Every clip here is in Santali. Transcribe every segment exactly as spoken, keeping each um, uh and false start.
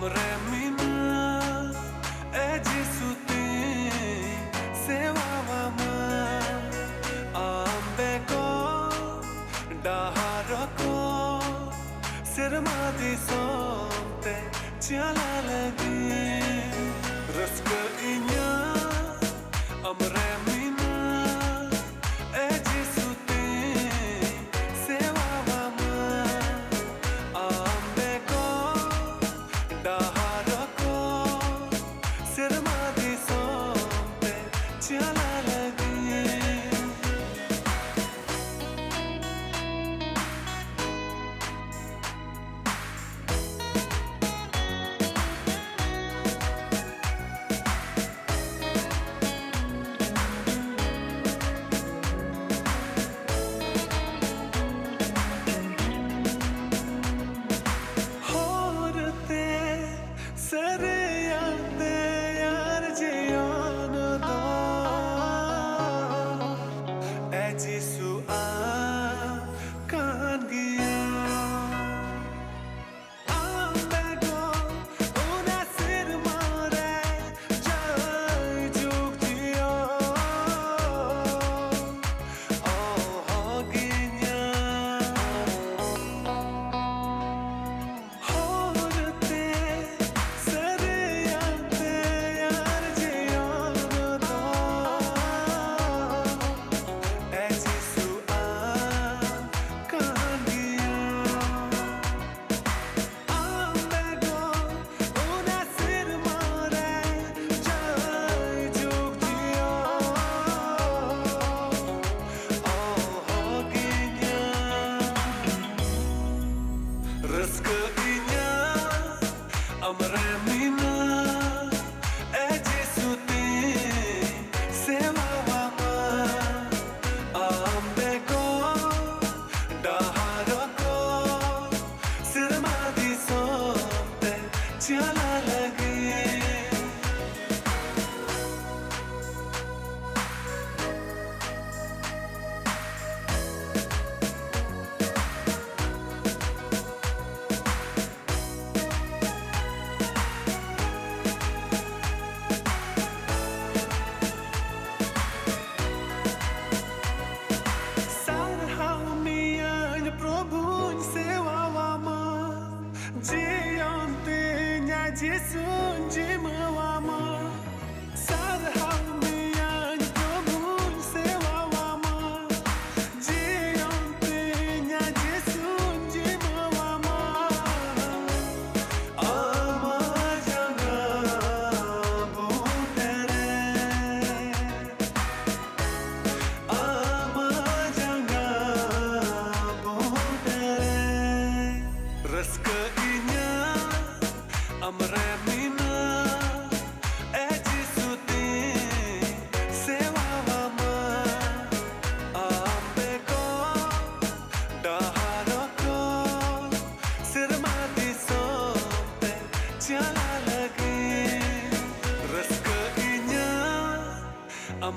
ᱨᱮ ᱢᱮᱱᱟᱜ ᱮ ᱡᱤᱥᱩ ᱛᱤᱧ ᱥᱮᱣᱟᱣᱟᱢᱟ᱾ ᱟᱢ ᱵᱮᱜᱚᱨ ᱰᱟᱦᱟᱨ ᱠᱚ ᱥᱮᱨᱢᱟ ᱫᱤᱥᱚᱢ ᱛᱮ ᱪᱟᱞᱟᱜ ᱞᱟᱹᱜᱤᱫ᱾ ᱨᱟᱹᱥᱠᱟᱹ ᱤᱧᱟᱹᱜ ᱟᱢ ᱨᱮ ᱢᱮᱱᱟᱜ ᱮ ᱡᱤᱥᱩ ᱛᱤᱧ ᱥᱮᱣᱟᱣᱟᱢᱟ᱾ ᱟᱢ ᱵᱮᱜᱚᱨ ᱰᱟᱦᱟᱨ ᱠᱚ ᱥᱮᱨᱢᱟ ᱫᱤᱥᱚᱢ ᱛᱮ ᱪᱟᱞᱟᱜ ᱞᱟᱹᱜᱤᱫ᱾ ᱦᱚᱨ ᱛᱮ ᱥᱟᱹᱨᱤᱭᱟᱱ ᱛᱮᱭᱟᱨ ᱡᱤᱭᱚᱱ ᱫᱚ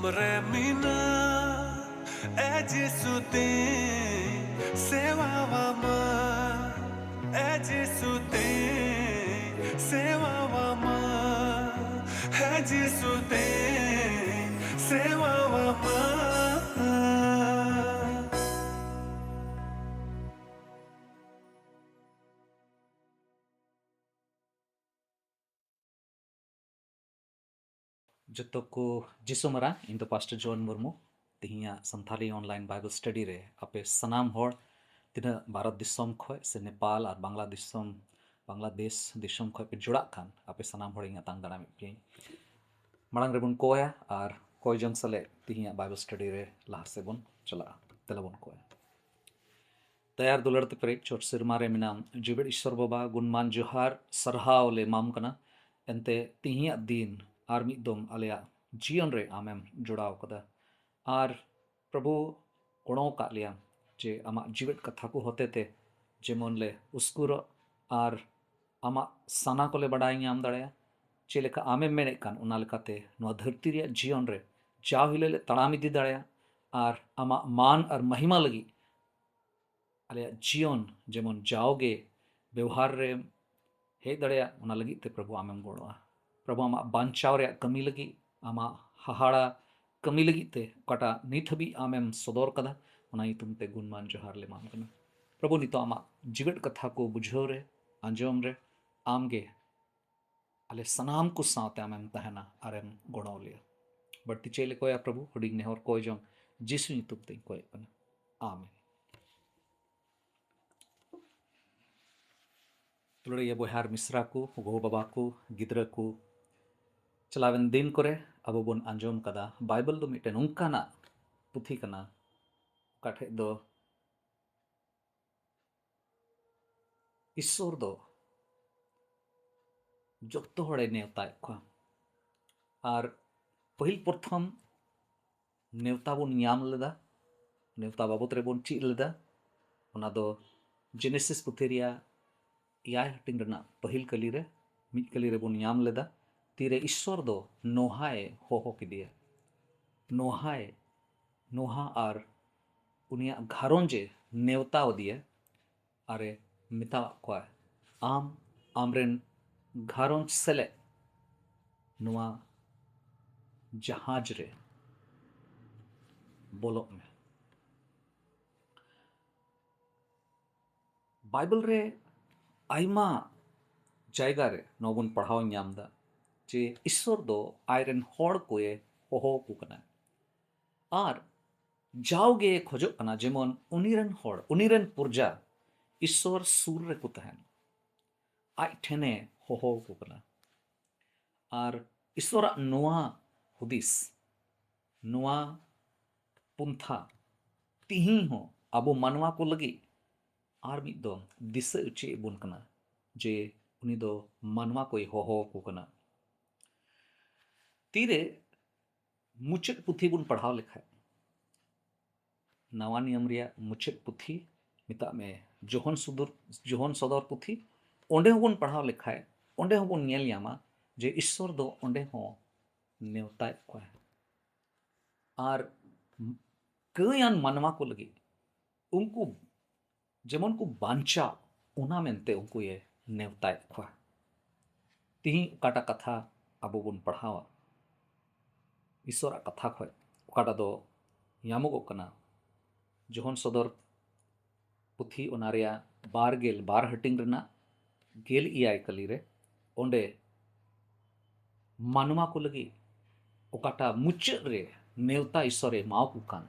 ᱨᱮ ᱢᱮᱱᱟᱜ ᱮ ᱡᱤᱥᱩ ᱛᱮ ᱥᱮᱣᱟᱣᱟᱢᱟ, ᱮ ᱡᱤᱥᱩ ᱛᱮ ᱥᱮᱣᱟᱣᱟᱢᱟ, ᱮ ᱡᱤᱥᱩ ᱛᱮ ᱥᱮᱣᱟᱣᱟᱢᱟ᱾ ᱡᱚᱛᱚ ᱠᱚ ᱡᱤᱥᱩ ᱢᱟᱨᱟᱝ, ᱤᱧ ᱫᱚ ᱯᱟᱥᱴᱚᱨ ᱡᱚᱱ ᱢᱩᱨᱢᱩ᱾ ᱛᱮᱦᱮᱧᱟᱜ ᱥᱟᱱᱛᱷᱟᱞᱤ online Bible study ᱨᱮ ᱟᱯᱮ ᱥᱟᱱᱟᱢ ᱦᱚᱲ, ᱛᱤᱱᱟᱹᱜ ᱵᱷᱟᱨᱚᱛ ᱫᱤᱥᱚᱢ ᱠᱷᱚᱱ ᱥᱮ ᱱᱮᱯᱟᱞ ᱟᱨ ᱵᱟᱝᱞᱟ ᱫᱤᱥᱚᱢ, ᱵᱟᱝᱞᱟᱫᱮᱥ ᱫᱤᱥᱚᱢ ᱠᱷᱚᱱ ᱯᱮ ᱡᱚᱲᱟᱜ ᱠᱟᱱ, ᱟᱯᱮ ᱥᱟᱱᱟᱢ ᱦᱚᱲ ᱤᱧ ᱟᱛᱟᱝ ᱫᱟᱨᱟᱢᱮᱫ ᱯᱮᱭᱟᱹᱧ᱾ ᱢᱟᱲᱟᱝ ᱨᱮᱵᱚᱱ ᱠᱚᱭᱟ ᱟᱨ ᱠᱚᱭ ᱡᱚᱝ ᱥᱟᱞᱮ ᱛᱮᱦᱮᱧᱟᱜ Bible study ᱨᱮ ᱞᱟᱦᱟ ᱥᱮᱫ ᱵᱚᱱ ᱪᱟᱞᱟᱜᱼᱟ᱾ ᱫᱮᱞᱟ ᱵᱚᱱ ᱠᱚᱭᱟ᱾ ᱫᱟᱭᱟ ᱟᱨ ᱫᱩᱞᱟᱹᱲ ᱛᱮ ᱯᱮᱨᱮᱡ ᱪᱚᱴ ᱥᱮᱨᱢᱟ ᱨᱮ ᱢᱮᱱᱟᱢ, ᱡᱤᱣᱮᱫ ᱤᱥᱥᱚᱨ ᱵᱟᱵᱟ, ᱜᱩᱱᱢᱟᱱ ᱡᱚᱦᱟᱨ, ᱥᱟᱨᱦᱟᱣ ᱞᱮ ᱮᱢᱟᱢ ᱠᱟᱱᱟ᱾ ᱮᱱᱛᱮ ᱛᱤᱦᱤᱧᱟᱜ ᱫᱤᱱ ᱟᱨ ᱢᱤᱫ ᱫᱚᱢ ᱟᱞᱮᱭᱟᱜ ᱡᱤᱭᱚᱱ ᱨᱮ ᱟᱢᱮᱢ ᱡᱚᱲᱟᱣ ᱠᱟᱫᱟ᱾ ᱟᱨ ᱯᱨᱚᱵᱷᱩ, ᱜᱚᱲᱚ ᱟᱠᱟᱫ ᱞᱮᱭᱟ ᱡᱮ ᱟᱢᱟᱜ ᱡᱤᱣᱮᱫ ᱠᱟᱛᱷᱟ ᱠᱚ ᱦᱚᱛᱮ ᱛᱮ ᱡᱮᱢᱚᱱ ᱞᱮ ᱩᱥᱠᱩᱨᱚᱜ ᱟᱨ ᱟᱢᱟᱜ ᱥᱟᱱᱟ ᱠᱚᱞᱮ ᱵᱟᱰᱟᱭ ᱧᱟᱢ ᱫᱟᱲᱮᱭᱟᱜᱼᱟ᱾ ᱪᱮᱫ ᱞᱮᱠᱟ ᱟᱢᱮᱢ ᱢᱮᱱᱮᱫ ᱠᱟᱱ, ᱚᱱᱟ ᱞᱮᱠᱟᱛᱮ ᱱᱚᱣᱟ ᱫᱷᱟᱹᱨᱛᱤ ᱨᱮᱭᱟᱜ ᱡᱤᱭᱚᱱ ᱨᱮ ᱡᱟᱣ ᱦᱤᱞᱳᱜ ᱞᱮ ᱛᱟᱲᱟᱢ ᱤᱫᱤ ᱫᱟᱲᱮᱭᱟᱜᱼᱟ ᱟᱨ ᱟᱢᱟᱜ ᱢᱟᱱ ᱟᱨ ᱢᱟᱦᱤᱢᱟ ᱞᱟᱹᱜᱤᱫ ᱟᱞᱮᱭᱟᱜ ᱡᱤᱭᱚᱱ ᱡᱮᱢᱚᱱ ᱡᱟᱣᱜᱮ ᱵᱮᱣᱦᱟᱨ ᱨᱮ ᱦᱮᱡ ᱫᱟᱲᱮᱭᱟᱜ, ᱚᱱᱟ ᱞᱟᱹᱜᱤᱫ ᱛᱮ ᱯᱨᱚᱵᱷᱩ ᱟᱢᱮᱢ ᱜᱚᱲᱚᱜᱼᱟ᱾ ᱯᱨᱚᱵᱷᱩ, ᱟᱢᱟᱜ ᱵᱟᱧᱪᱟᱣ ᱨᱮᱭᱟᱜ ᱠᱟᱹᱢᱤ ᱞᱟᱹᱜᱤᱫ, ᱟᱢᱟᱜ ᱦᱟᱦᱟᱲᱟ ᱠᱟᱹᱢᱤ ᱞᱟᱹᱜᱤᱫ ᱛᱮ ᱚᱠᱟᱴᱟᱜ ᱱᱤᱛ ᱦᱟᱹᱵᱤᱡ ᱟᱢᱮᱢ ᱥᱚᱫᱚᱨ ᱠᱟᱫᱟ, ᱚᱱᱟ ᱧᱩᱛᱩᱢ ᱛᱮ ᱜᱩᱱᱢᱟᱱ ᱡᱚᱦᱟᱨ ᱞᱮ ᱮᱢᱟᱢ ᱠᱟᱱᱟ᱾ ᱯᱨᱚᱵᱷᱩ, ᱱᱤᱛᱚᱜ ᱟᱢᱟᱜ ᱡᱤᱣᱮᱫ ᱠᱟᱛᱷᱟ ᱠᱚ ᱵᱩᱡᱷᱟᱹᱣ ᱨᱮ, ᱟᱸᱡᱚᱢ ᱨᱮ ᱟᱢᱜᱮ ᱟᱞᱮ ᱥᱟᱱᱟᱢ ᱠᱚ ᱥᱟᱶᱛᱮ ᱟᱢᱮᱢ ᱛᱟᱦᱮᱱᱟ ᱟᱨᱮᱢ ᱜᱚᱲᱚ ᱞᱮᱭᱟ᱾ ᱵᱟᱹᱲᱛᱤ ᱪᱮᱫ ᱞᱮ ᱠᱚᱭᱟ ᱯᱨᱚᱵᱷᱩ, ᱦᱩᱰᱤᱧ ᱱᱮᱦᱚᱨ ᱠᱚᱭ ᱡᱚᱝ ᱡᱤᱥᱩ ᱧᱩᱛᱩᱢ ᱛᱮᱧ ᱠᱚᱭᱮᱫ ᱠᱟᱱᱟ, ᱟᱢᱮᱱ᱾ ᱫᱩᱞᱟᱹᱲᱤᱭᱟᱹ ᱵᱚᱭᱦᱟ ᱟᱨ ᱢᱤᱥᱨᱟ ᱠᱚ, ᱜᱚ ᱵᱟᱵᱟ ᱠᱚ, ᱜᱤᱫᱽᱨᱟᱹ ᱠᱚ, ᱪᱟᱞᱟᱣᱮᱱ ᱫᱤᱱ ᱠᱚᱨᱮ ᱟᱵᱚ ᱵᱚᱱ ᱟᱸᱡᱚᱢ ᱠᱟᱫᱟ, ᱵᱟᱭᱵᱮᱞ ᱫᱚ ᱢᱤᱫᱴᱮᱱ ᱚᱱᱠᱟᱱᱟᱜ ᱯᱩᱛᱷᱤ ᱠᱟᱱᱟ, ᱚᱠᱟ ᱴᱷᱮᱡ ᱫᱚ ᱤᱥᱥᱚᱨ ᱫᱚ ᱡᱚᱛᱚ ᱦᱚᱲᱮ ᱱᱮᱣᱛᱟᱭᱮᱫ ᱠᱚᱣᱟ᱾ ᱟᱨ ᱯᱟᱹᱦᱤᱞ ᱯᱨᱚᱛᱷᱚᱢ ᱱᱮᱣᱛᱟ ᱵᱚᱱ ᱧᱟᱢ ᱞᱮᱫᱟ, ᱱᱮᱣᱛᱟ ᱵᱟᱵᱚᱛ ᱨᱮᱵᱚᱱ ᱪᱮᱫ ᱞᱮᱫᱟ, ᱚᱱᱟ ᱫᱚ ᱡᱮᱱᱮᱥᱤᱥ ᱯᱩᱛᱷᱤ ᱨᱮᱭᱟᱜ ᱮᱭᱟᱭ ᱦᱟᱹᱴᱤᱧ ᱨᱮᱱᱟᱜ ᱯᱟᱹᱦᱤᱞ ᱠᱟᱹᱞᱤ ᱨᱮ, ᱢᱤᱫ ᱠᱟᱹᱞᱤ ᱨᱮᱵᱚᱱ ᱧᱟᱢ ᱞᱮᱫᱟ, ᱛᱤᱨᱮ ᱤᱥᱥᱚᱨ ᱫᱚ ᱱᱳᱦᱟᱭ ᱦᱚᱦᱚ ᱠᱮᱫᱮᱭᱟ᱾ ᱱᱳᱦᱟᱭ, ᱱᱳᱦᱟ ᱟᱨ ᱩᱱᱤᱭᱟᱜ ᱜᱷᱟᱨᱚᱸᱡᱽ ᱮ ᱱᱮᱣᱛᱟ ᱟᱫᱮᱭᱟ ᱟᱨ ᱮ ᱢᱮᱛᱟᱣᱟᱫ ᱠᱚᱣᱟ, "ᱟᱢ, ᱟᱢᱨᱮᱱ ᱜᱷᱟᱨᱚᱸᱡᱽ ᱥᱮᱞᱮᱫ ᱱᱚᱣᱟ ᱡᱟᱦᱟᱡᱽ ᱨᱮ ᱵᱚᱞᱚᱜ ᱢᱮ᱾" ᱵᱟᱭᱵᱮᱞ ᱨᱮ ᱟᱭᱢᱟ ᱡᱟᱭᱜᱟ ᱨᱮ ᱱᱚᱣᱟ ᱵᱚᱱ ᱯᱟᱲᱦᱟᱣ ᱧᱟᱢ ᱮᱫᱟ ᱡᱮ ᱤᱥᱥᱚᱨ ᱫᱚ ᱟᱡᱨᱮᱱ ᱦᱚᱲ ᱠᱚᱭᱮ ᱦᱚᱦᱚ ᱟᱠᱚ ᱠᱟᱱᱟ᱾ ᱟᱨ ᱡᱟᱣᱜᱮ ᱠᱷᱚᱡᱚᱜ ᱠᱟᱱᱟ ᱡᱮᱢᱚᱱ ᱩᱱᱤ ᱨᱮᱱ ᱦᱚᱲ, ᱩᱱᱤ ᱨᱮᱱ ᱯᱨᱚᱡᱟ ᱤᱥᱥᱚᱨ ᱥᱩᱨ ᱨᱮᱠᱚ ᱛᱟᱦᱮᱱ, ᱟᱡ ᱴᱷᱮᱱᱮ ᱦᱚᱦᱚ ᱟᱠᱚ ᱠᱟᱱᱟ᱾ ᱟᱨ ᱤᱥᱥᱚᱨᱟᱜ ᱱᱚᱣᱟ ᱦᱩᱫᱤᱥ, ᱱᱚᱣᱟ ᱯᱚᱱᱛᱷᱟ ᱛᱤᱦᱤᱧ ᱦᱚᱸ ᱟᱵᱚ ᱢᱟᱱᱣᱟ ᱠᱚ ᱞᱟᱹᱜᱤᱫ ᱟᱨ ᱢᱤᱫ ᱫᱚᱢ ᱫᱤᱥᱟᱹ ᱦᱚᱪᱚᱭᱮᱫ ᱵᱚᱱ ᱠᱟᱱᱟ ᱡᱮ ᱩᱱᱤ ᱫᱚ ᱢᱟᱱᱣᱟ ᱠᱚᱭ ᱦᱚᱦᱚ ᱟᱠᱚ ᱠᱟᱱᱟ᱾ ᱛᱤᱨᱮ ᱢᱩᱪᱟᱹᱫ ᱯᱩᱛᱷᱤ ᱵᱚᱱ ᱯᱟᱲᱦᱟᱣ ᱞᱮᱠᱷᱟᱡ, ᱱᱟᱣᱟ ᱱᱤᱭᱚᱢ ᱨᱮᱭᱟᱜ ᱢᱩᱪᱟᱹᱫ ᱯᱩᱛᱷᱤ, ᱢᱮᱛᱟᱜ ᱢᱮ ᱡᱳᱦᱚᱱ ᱥᱚᱫᱚᱨ, ᱡᱳᱦᱚᱱ ᱥᱚᱫᱚᱨ ᱯᱩᱛᱷᱤ, ᱚᱸᱰᱮ ᱦᱚᱸᱵᱚᱱ ᱯᱟᱲᱦᱟᱣ ᱞᱮᱠᱷᱟᱡ, ᱚᱸᱰᱮ ᱦᱚᱸᱵᱚᱱ ᱧᱮᱞ ᱧᱟᱢᱟ ᱡᱮ ᱤᱥᱥᱚᱨ ᱫᱚ ᱚᱸᱰᱮ ᱦᱚᱸ ᱱᱮᱣᱛᱟᱭᱮᱫ ᱠᱚᱣᱟ᱾ ᱟᱨ ᱠᱟᱹᱭᱟᱱ ᱢᱟᱱᱣᱟ ᱠᱚ ᱞᱟᱹᱜᱤᱫ ᱩᱱᱠᱩ ᱡᱮᱢᱚᱱ ᱠᱚ ᱵᱟᱧᱪᱟᱜ, ᱚᱱᱟ ᱢᱮᱱᱛᱮ ᱩᱱᱠᱩᱭᱮ ᱱᱮᱣᱛᱟᱭᱮᱫ ᱠᱚᱣᱟ᱾ ᱛᱤᱦᱤᱧ ᱚᱠᱟᱴᱟᱜ ᱠᱟᱛᱷᱟ ᱟᱵᱚ ᱵᱚᱱ ᱯᱟᱲᱦᱟᱣᱟ ᱤᱥᱥᱚᱨᱟᱜ ᱠᱟᱛᱷᱟ ᱠᱷᱚᱡ, ᱚᱠᱟᱴᱟᱜ ᱫᱚ ᱧᱟᱢᱚᱜᱚᱜ ᱠᱟᱱᱟ ᱡᱳᱦᱚᱱ ᱥᱚᱫᱚᱨ ᱯᱩᱛᱷᱤ, ᱚᱱᱟ ᱨᱮᱭᱟᱜ ᱵᱟᱨ ᱜᱮᱞ ᱵᱟᱨ ᱦᱟᱹᱴᱤᱧ ᱨᱮᱱᱟᱜ ᱜᱮᱞ ᱮᱭᱟᱭ ᱠᱟᱹᱞᱤ ᱨᱮ, ᱚᱸᱰᱮ ᱢᱟᱱᱣᱟ ᱠᱚ ᱞᱟᱹᱜᱤᱫ ᱚᱠᱟᱴᱟᱜ ᱢᱩᱪᱟᱹᱫ ᱨᱮ ᱱᱮᱣᱛᱟ ᱤᱥᱥᱚᱨᱮ ᱮᱢᱟᱣᱟᱠᱚ ᱠᱟᱱ,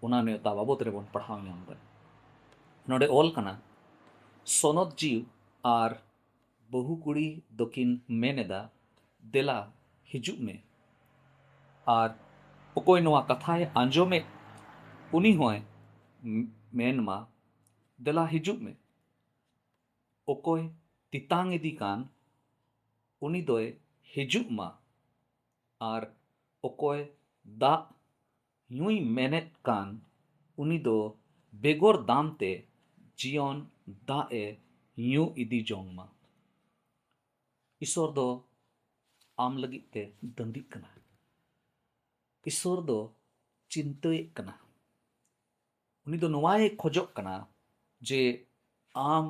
ᱚᱱᱟ ᱱᱮᱣᱛᱟ ᱵᱟᱵᱚᱫ ᱨᱮᱵᱚᱱ ᱯᱟᱲᱦᱟᱣ ᱧᱟᱢ ᱮᱫᱟ᱾ ᱱᱚᱰᱮ ᱚᱞ ᱠᱟᱱᱟ, "ᱥᱚᱱᱚᱛ ᱡᱤᱣᱤ ᱟᱨ ᱵᱟᱹᱦᱩ ᱠᱩᱲᱤ ᱫᱚᱠᱤᱱ ᱢᱮᱱ ᱮᱫᱟ, 'ᱫᱮᱞᱟ, ᱦᱤᱡᱩᱜ ᱢᱮ᱾ ᱟᱨ ᱚᱠᱚᱭ ᱱᱚᱣᱟ ᱠᱟᱛᱷᱟᱭ ᱟᱸᱡᱚᱢᱮᱫ, ᱩᱱᱤ ᱦᱚᱸᱭ ᱢᱮᱱ ᱢᱟ, 'ᱫᱮᱞᱟ, ᱦᱤᱡᱩᱜ ᱢᱮ᱾ ᱚᱠᱚᱭ ᱛᱮᱛᱟᱝ ᱤᱫᱤ ᱠᱟᱱ, ᱩᱱᱤ ᱫᱚᱭ ᱦᱤᱡᱩᱜ ᱢᱟ᱾ ᱟᱨ ᱚᱠᱚᱭ ᱫᱟᱜ ᱧᱩᱭ ᱢᱮᱱᱮᱫ ᱠᱟᱱ, ᱩᱱᱤ ᱫᱚ ᱵᱮᱜᱚᱨ ᱫᱟᱢ ᱛᱮ ᱡᱤᱭᱚᱱ ᱫᱟᱜ ᱮ ᱧᱩ ᱤᱫᱤ ᱡᱚᱝ ᱢᱟ᱾'" ᱤᱥᱥᱚᱨ ᱫᱚ ᱟᱢ ᱞᱟᱹᱜᱤᱫ ᱛᱮ ᱫᱟᱹᱱᱫᱤᱜ ᱠᱟᱱᱟ᱾ ᱤᱥᱚᱨ ᱫᱚ ᱪᱤᱱᱛᱟᱹᱭᱮᱫ ᱠᱟᱱᱟ᱾ ᱩᱱᱤ ᱫᱚ ᱱᱚᱣᱟᱭ ᱠᱷᱚᱡᱚᱜ ᱠᱟᱱᱟ ᱡᱮ ᱟᱢ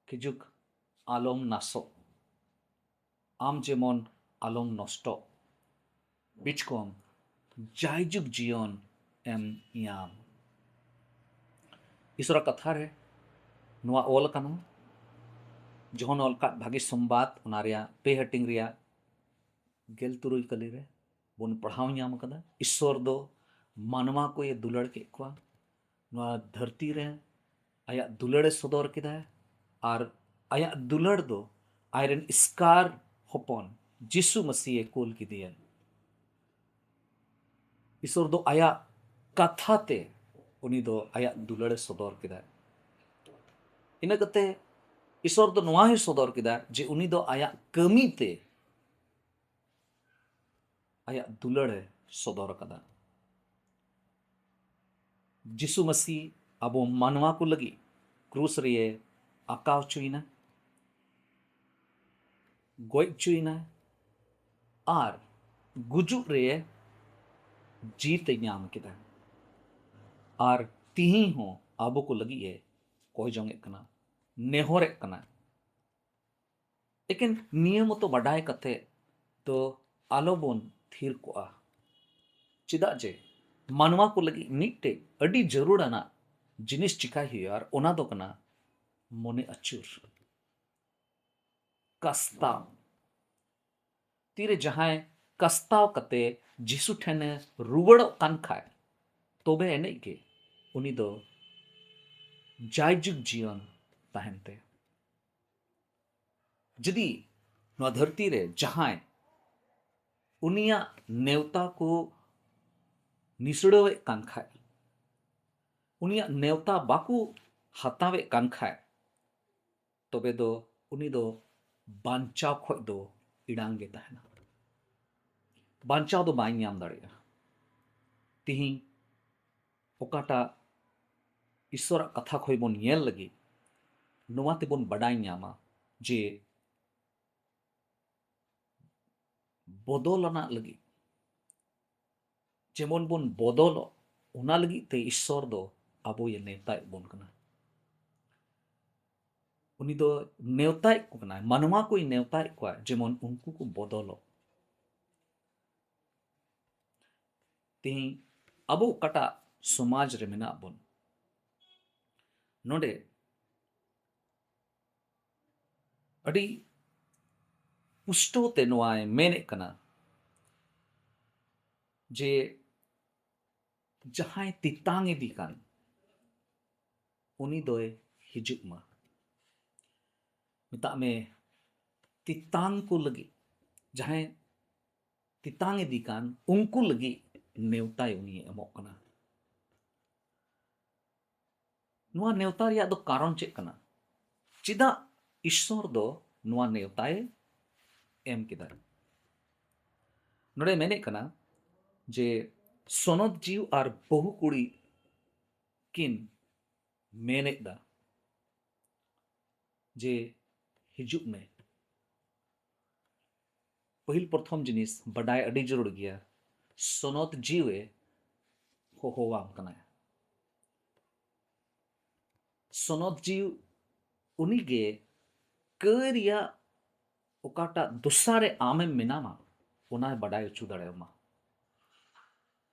ᱠᱤᱡᱩᱠ ᱟᱞᱚᱢ ᱱᱟᱥᱚᱜ, ᱟᱢ ᱡᱮᱢᱚᱱ ᱟᱞᱚᱢ ᱱᱚᱥᱴᱚᱜ, ᱵᱤᱪᱠᱚᱢ ᱡᱟᱭᱡᱩᱜᱽ ᱡᱤᱭᱚᱱ ᱮᱢ ᱧᱟᱢ᱾ ᱤᱥᱚᱨᱟᱜ ᱠᱟᱛᱷᱟ ᱨᱮ ᱱᱚᱣᱟ ᱚᱞ ᱟᱠᱟᱱᱟ, ᱡᱚᱦᱚᱱ ᱚᱞ ᱠᱟᱫ ᱵᱷᱟᱹᱜᱤ ᱥᱚᱢᱵᱟᱫ, ᱚᱱᱟ ᱨᱮᱭᱟᱜ ᱯᱮ ᱦᱟᱹᱴᱤᱧ ᱨᱮᱭᱟᱜ ᱜᱮᱞ ᱛᱩᱨᱩᱭ ᱠᱟᱹᱞᱤ ᱨᱮ ᱵᱚᱱ ᱯᱟᱲᱦᱟᱣ ᱧᱟᱢ ᱟᱠᱟᱫᱟ, ᱤᱥᱚᱨ ᱫᱚ ᱢᱟᱱᱣᱟ ᱠᱚᱭ ᱫᱩᱞᱟᱹᱲ ᱠᱮᱫ ᱠᱚᱣᱟ, ᱱᱚᱣᱟ ᱫᱷᱟᱹᱨᱛᱤ ᱨᱮ ᱟᱭᱟᱜ ᱫᱩᱞᱟᱹᱲᱮ ᱥᱚᱫᱚᱨ ᱠᱮᱫᱟ, ᱟᱨ ᱟᱭᱟᱜ ᱫᱩᱞᱟᱹᱲ ᱫᱚ ᱟᱡᱨᱮᱱ ᱮᱥᱠᱟᱨ ᱦᱚᱯᱚᱱ ᱡᱤᱥᱩ ᱢᱟᱹᱥᱤᱭᱮ ᱠᱩᱞ ᱠᱮᱫᱮᱭᱟ᱾ ᱤᱥᱚᱨ ᱫᱚ ᱟᱭᱟᱜ ᱠᱟᱛᱷᱟ ᱛᱮ ᱩᱱᱤ ᱫᱚ ᱟᱭᱟᱜ ᱫᱩᱞᱟᱹᱲᱮ ᱥᱚᱫᱚᱨ ᱠᱮᱫᱟ᱾ ᱤᱱᱟᱹ ᱠᱟᱛᱮ ᱤᱥᱚᱨ ᱫᱚ ᱱᱚᱣᱟ ᱦᱚᱸᱭ ᱥᱚᱫᱚᱨ ᱠᱮᱫᱟ ᱡᱮ ᱩᱱᱤ ᱫᱚ ᱟᱭᱟᱜ ᱠᱟᱹᱢᱤ ᱛᱮ ᱟᱭᱟᱜ ᱫᱩᱞᱟᱹᱲᱮ ᱥᱚᱫᱚᱨ ᱟᱠᱟᱫᱟ᱾ ᱡᱤᱥᱩ ᱢᱟᱹᱥᱤ ᱟᱵᱚ ᱢᱟᱱᱣᱟ ᱠᱚ ᱞᱟᱹᱜᱤᱫ ᱠᱨᱩᱥ ᱨᱮᱭᱮ ᱟᱠᱟ ᱦᱚᱪᱚᱭᱮᱱᱟ, ᱜᱚᱡ ᱦᱚᱪᱚᱭᱮᱱᱟ, ᱟᱨ ᱜᱩᱡᱩᱜ ᱨᱮ ᱡᱤᱛ ᱮ ᱧᱟᱢ ᱠᱮᱫᱟ᱾ ᱟᱨ ᱛᱤᱦᱤᱧ ᱦᱚᱸ ᱟᱵᱚ ᱠᱚ ᱞᱟᱹᱜᱤᱫ ᱮ ᱠᱚᱭ ᱡᱚᱝ ᱮᱫ ᱠᱟᱱᱟ, ᱱᱮᱦᱚᱨᱮᱫ ᱠᱟᱱᱟ᱾ ᱮᱠᱮᱱ ᱱᱤᱭᱟᱹ ᱢᱚᱛᱚ ᱵᱟᱰᱟᱭ ᱠᱟᱛᱮ ᱫᱚ ᱟᱞᱚᱵᱚᱱ ᱛᱷᱤᱨ ᱠᱚᱜᱼᱟ᱾ ᱪᱮᱫᱟᱜ ᱡᱮ ᱢᱟᱱᱣᱟ ᱠᱚ ᱞᱟᱹᱜᱤᱫ ᱢᱤᱫᱴᱮᱡ ᱟᱹᱰᱤ ᱡᱟᱹᱨᱩᱲᱟᱱᱟᱜ ᱡᱤᱱᱤᱥ ᱪᱤᱠᱟᱭ ᱦᱩᱭᱩᱜᱼᱟ, ᱟᱨ ᱚᱱᱟ ᱫᱚ ᱠᱟᱱᱟ ᱢᱚᱱᱮ ᱟᱹᱪᱩᱨ, ᱠᱟᱥᱛᱟᱣ᱾ ᱛᱤᱨᱮ ᱡᱟᱦᱟᱸᱭ ᱠᱟᱥᱛᱟᱣ ᱠᱟᱛᱮ ᱡᱤᱥᱩ ᱴᱷᱮᱱᱮ ᱨᱩᱣᱟᱹᱲᱚᱜ ᱠᱟᱱ ᱠᱷᱟᱡ, ᱛᱚᱵᱮ ᱮᱱᱮᱡ ᱜᱮ ᱩᱱᱤ ᱫᱚ ᱡᱟᱭᱡᱩᱜᱽ ᱡᱤᱭᱚᱱ ᱛᱟᱦᱮᱱ ᱛᱟᱭᱟ᱾ ᱡᱩᱫᱤ ᱱᱚᱣᱟ ᱫᱷᱟᱹᱨᱛᱤ ᱨᱮ ᱡᱟᱦᱟᱸᱭ ᱩᱱᱤᱭᱟᱜ ᱱᱮᱣᱛᱟ ᱠᱚ ᱱᱤᱥᱲᱟᱹᱣᱮᱫ ᱠᱟᱱ ᱠᱷᱟᱡ, ᱩᱱᱤᱭᱟᱜ ᱱᱮᱣᱛᱟ ᱵᱟᱠᱚ ᱦᱟᱛᱟᱣᱮᱫ ᱠᱟᱱ ᱠᱷᱟᱡ, ᱛᱚᱵᱮ ᱫᱚ ᱩᱱᱤ ᱫᱚ ᱵᱟᱧᱪᱟᱣ ᱠᱷᱚᱡ ᱫᱚ ᱮᱲᱟᱝ ᱜᱮ ᱛᱟᱦᱮᱱᱟ᱾ ᱵᱟᱧᱪᱟᱣ ᱫᱚ ᱵᱟᱭ ᱧᱟᱢ ᱫᱟᱲᱮᱭᱟᱜᱼᱟ᱾ ᱛᱤᱦᱤᱧ ᱚᱠᱟᱴᱟᱜ ᱤᱥᱚᱨᱟᱜ ᱠᱟᱛᱷᱟ ᱠᱷᱚᱡ ᱵᱚᱱ ᱧᱮᱞ ᱞᱟᱹᱜᱤᱫ, ᱱᱚᱣᱟ ᱛᱮᱵᱚᱱ ᱵᱟᱰᱟᱭ ᱧᱟᱢᱟ ᱡᱮ ᱵᱚᱫᱚᱞ ᱟᱱᱟᱜ ᱞᱟᱹᱜᱤᱫ, ᱡᱮᱢᱚᱱ ᱵᱚᱱ ᱵᱚᱫᱚᱞᱚᱜ, ᱚᱱᱟ ᱞᱟᱹᱜᱤᱫ ᱛᱮ ᱤᱥᱥᱚᱨ ᱫᱚ ᱟᱵᱚᱭ ᱱᱮᱣᱛᱟᱭᱮᱫ ᱵᱚᱱ ᱠᱟᱱᱟ᱾ ᱩᱱᱤ ᱫᱚ ᱱᱮᱣᱛᱟᱭᱮᱫ ᱠᱚ ᱠᱟᱱᱟᱭ, ᱢᱟᱱᱣᱟ ᱠᱚᱭ ᱱᱮᱣᱛᱟᱭᱮᱫ ᱠᱚᱣᱟ, ᱡᱮᱢᱚᱱ ᱩᱱᱠᱩ ᱠᱚ ᱵᱚᱫᱚᱞᱚᱜ᱾ ᱛᱮᱦᱮᱧ ᱟᱵᱚ ᱚᱠᱟᱴᱟᱜ ᱥᱚᱢᱟᱡᱽ ᱨᱮ ᱢᱮᱱᱟᱜ ᱵᱚᱱ, ᱱᱚᱰᱮ ᱟᱹᱰᱤ ᱯᱩᱥᱴᱟᱹᱣ ᱛᱮ ᱱᱚᱣᱟᱭ ᱢᱮᱱᱮᱫ ᱠᱟᱱᱟ ᱡᱮ ᱡᱟᱦᱟᱸᱭ ᱛᱮᱛᱟᱝ ᱤᱫᱤ ᱠᱟᱱ, ᱩᱱᱤ ᱫᱚᱭ ᱦᱤᱡᱩᱜ ᱢᱟ᱾ ᱢᱮᱛᱟᱜ ᱢᱮ, ᱛᱮᱛᱟᱝ ᱠᱚ ᱞᱟᱹᱜᱤᱫ, ᱡᱟᱦᱟᱸᱭ ᱛᱮᱛᱟᱝ ᱤᱫᱤ ᱠᱟᱱ, ᱩᱱᱠᱩ ᱞᱟᱹᱜᱤᱫ ᱱᱮᱣᱛᱟᱭ ᱩᱱᱤᱭ ᱮᱢᱚᱜ ᱠᱟᱱᱟ᱾ ᱱᱚᱣᱟ ᱱᱮᱣᱛᱟ ᱨᱮᱭᱟᱜ ᱫᱚ ᱠᱟᱨᱚᱱ ᱪᱮᱫ ᱠᱟᱱᱟ? ᱪᱮᱫᱟᱜ ᱤᱥᱥᱚᱨ ᱫᱚ ᱱᱚᱣᱟ ᱱᱮᱣᱛᱟᱭ ᱮᱢ ᱠᱮᱫᱟ? ᱱᱚᱰᱮ ᱢᱮᱱᱮᱫ ᱠᱟᱱᱟ ᱡᱮ ᱥᱚᱱᱚᱛ ᱡᱤᱣᱤ ᱟᱨ ᱵᱟᱹᱦᱩ ᱠᱩᱲᱤ ᱠᱤᱱ ᱢᱮᱱᱮᱫ ᱫᱟ ᱡᱮ, "ᱦᱤᱡᱩᱜ ᱢᱮ᱾" ᱯᱟᱹᱦᱤᱞ ᱯᱨᱚᱛᱷᱚᱢ ᱡᱤᱱᱤᱥ ᱵᱟᱰᱟᱭ ᱟᱹᱰᱤ ᱡᱟᱹᱨᱩᱲ ᱜᱮᱭᱟ, ᱥᱚᱱᱚᱛ ᱡᱤᱣᱤ ᱦᱚᱦᱚᱣᱟᱢ ᱠᱟᱱᱟᱭ᱾ ᱥᱚᱱᱚᱛ ᱡᱤᱣᱤ ᱩᱱᱤᱜᱮ ᱠᱟᱹᱭ ᱨᱮᱭᱟᱜ ᱚᱠᱟᱴᱟᱜ ᱫᱚᱥᱟ ᱨᱮ ᱟᱢᱮᱢ ᱢᱮᱱᱟᱢᱟ, ᱚᱱᱟᱭ ᱵᱟᱰᱟᱭ ᱦᱚᱪᱚ ᱫᱟᱲᱮᱭᱟᱢᱟ᱾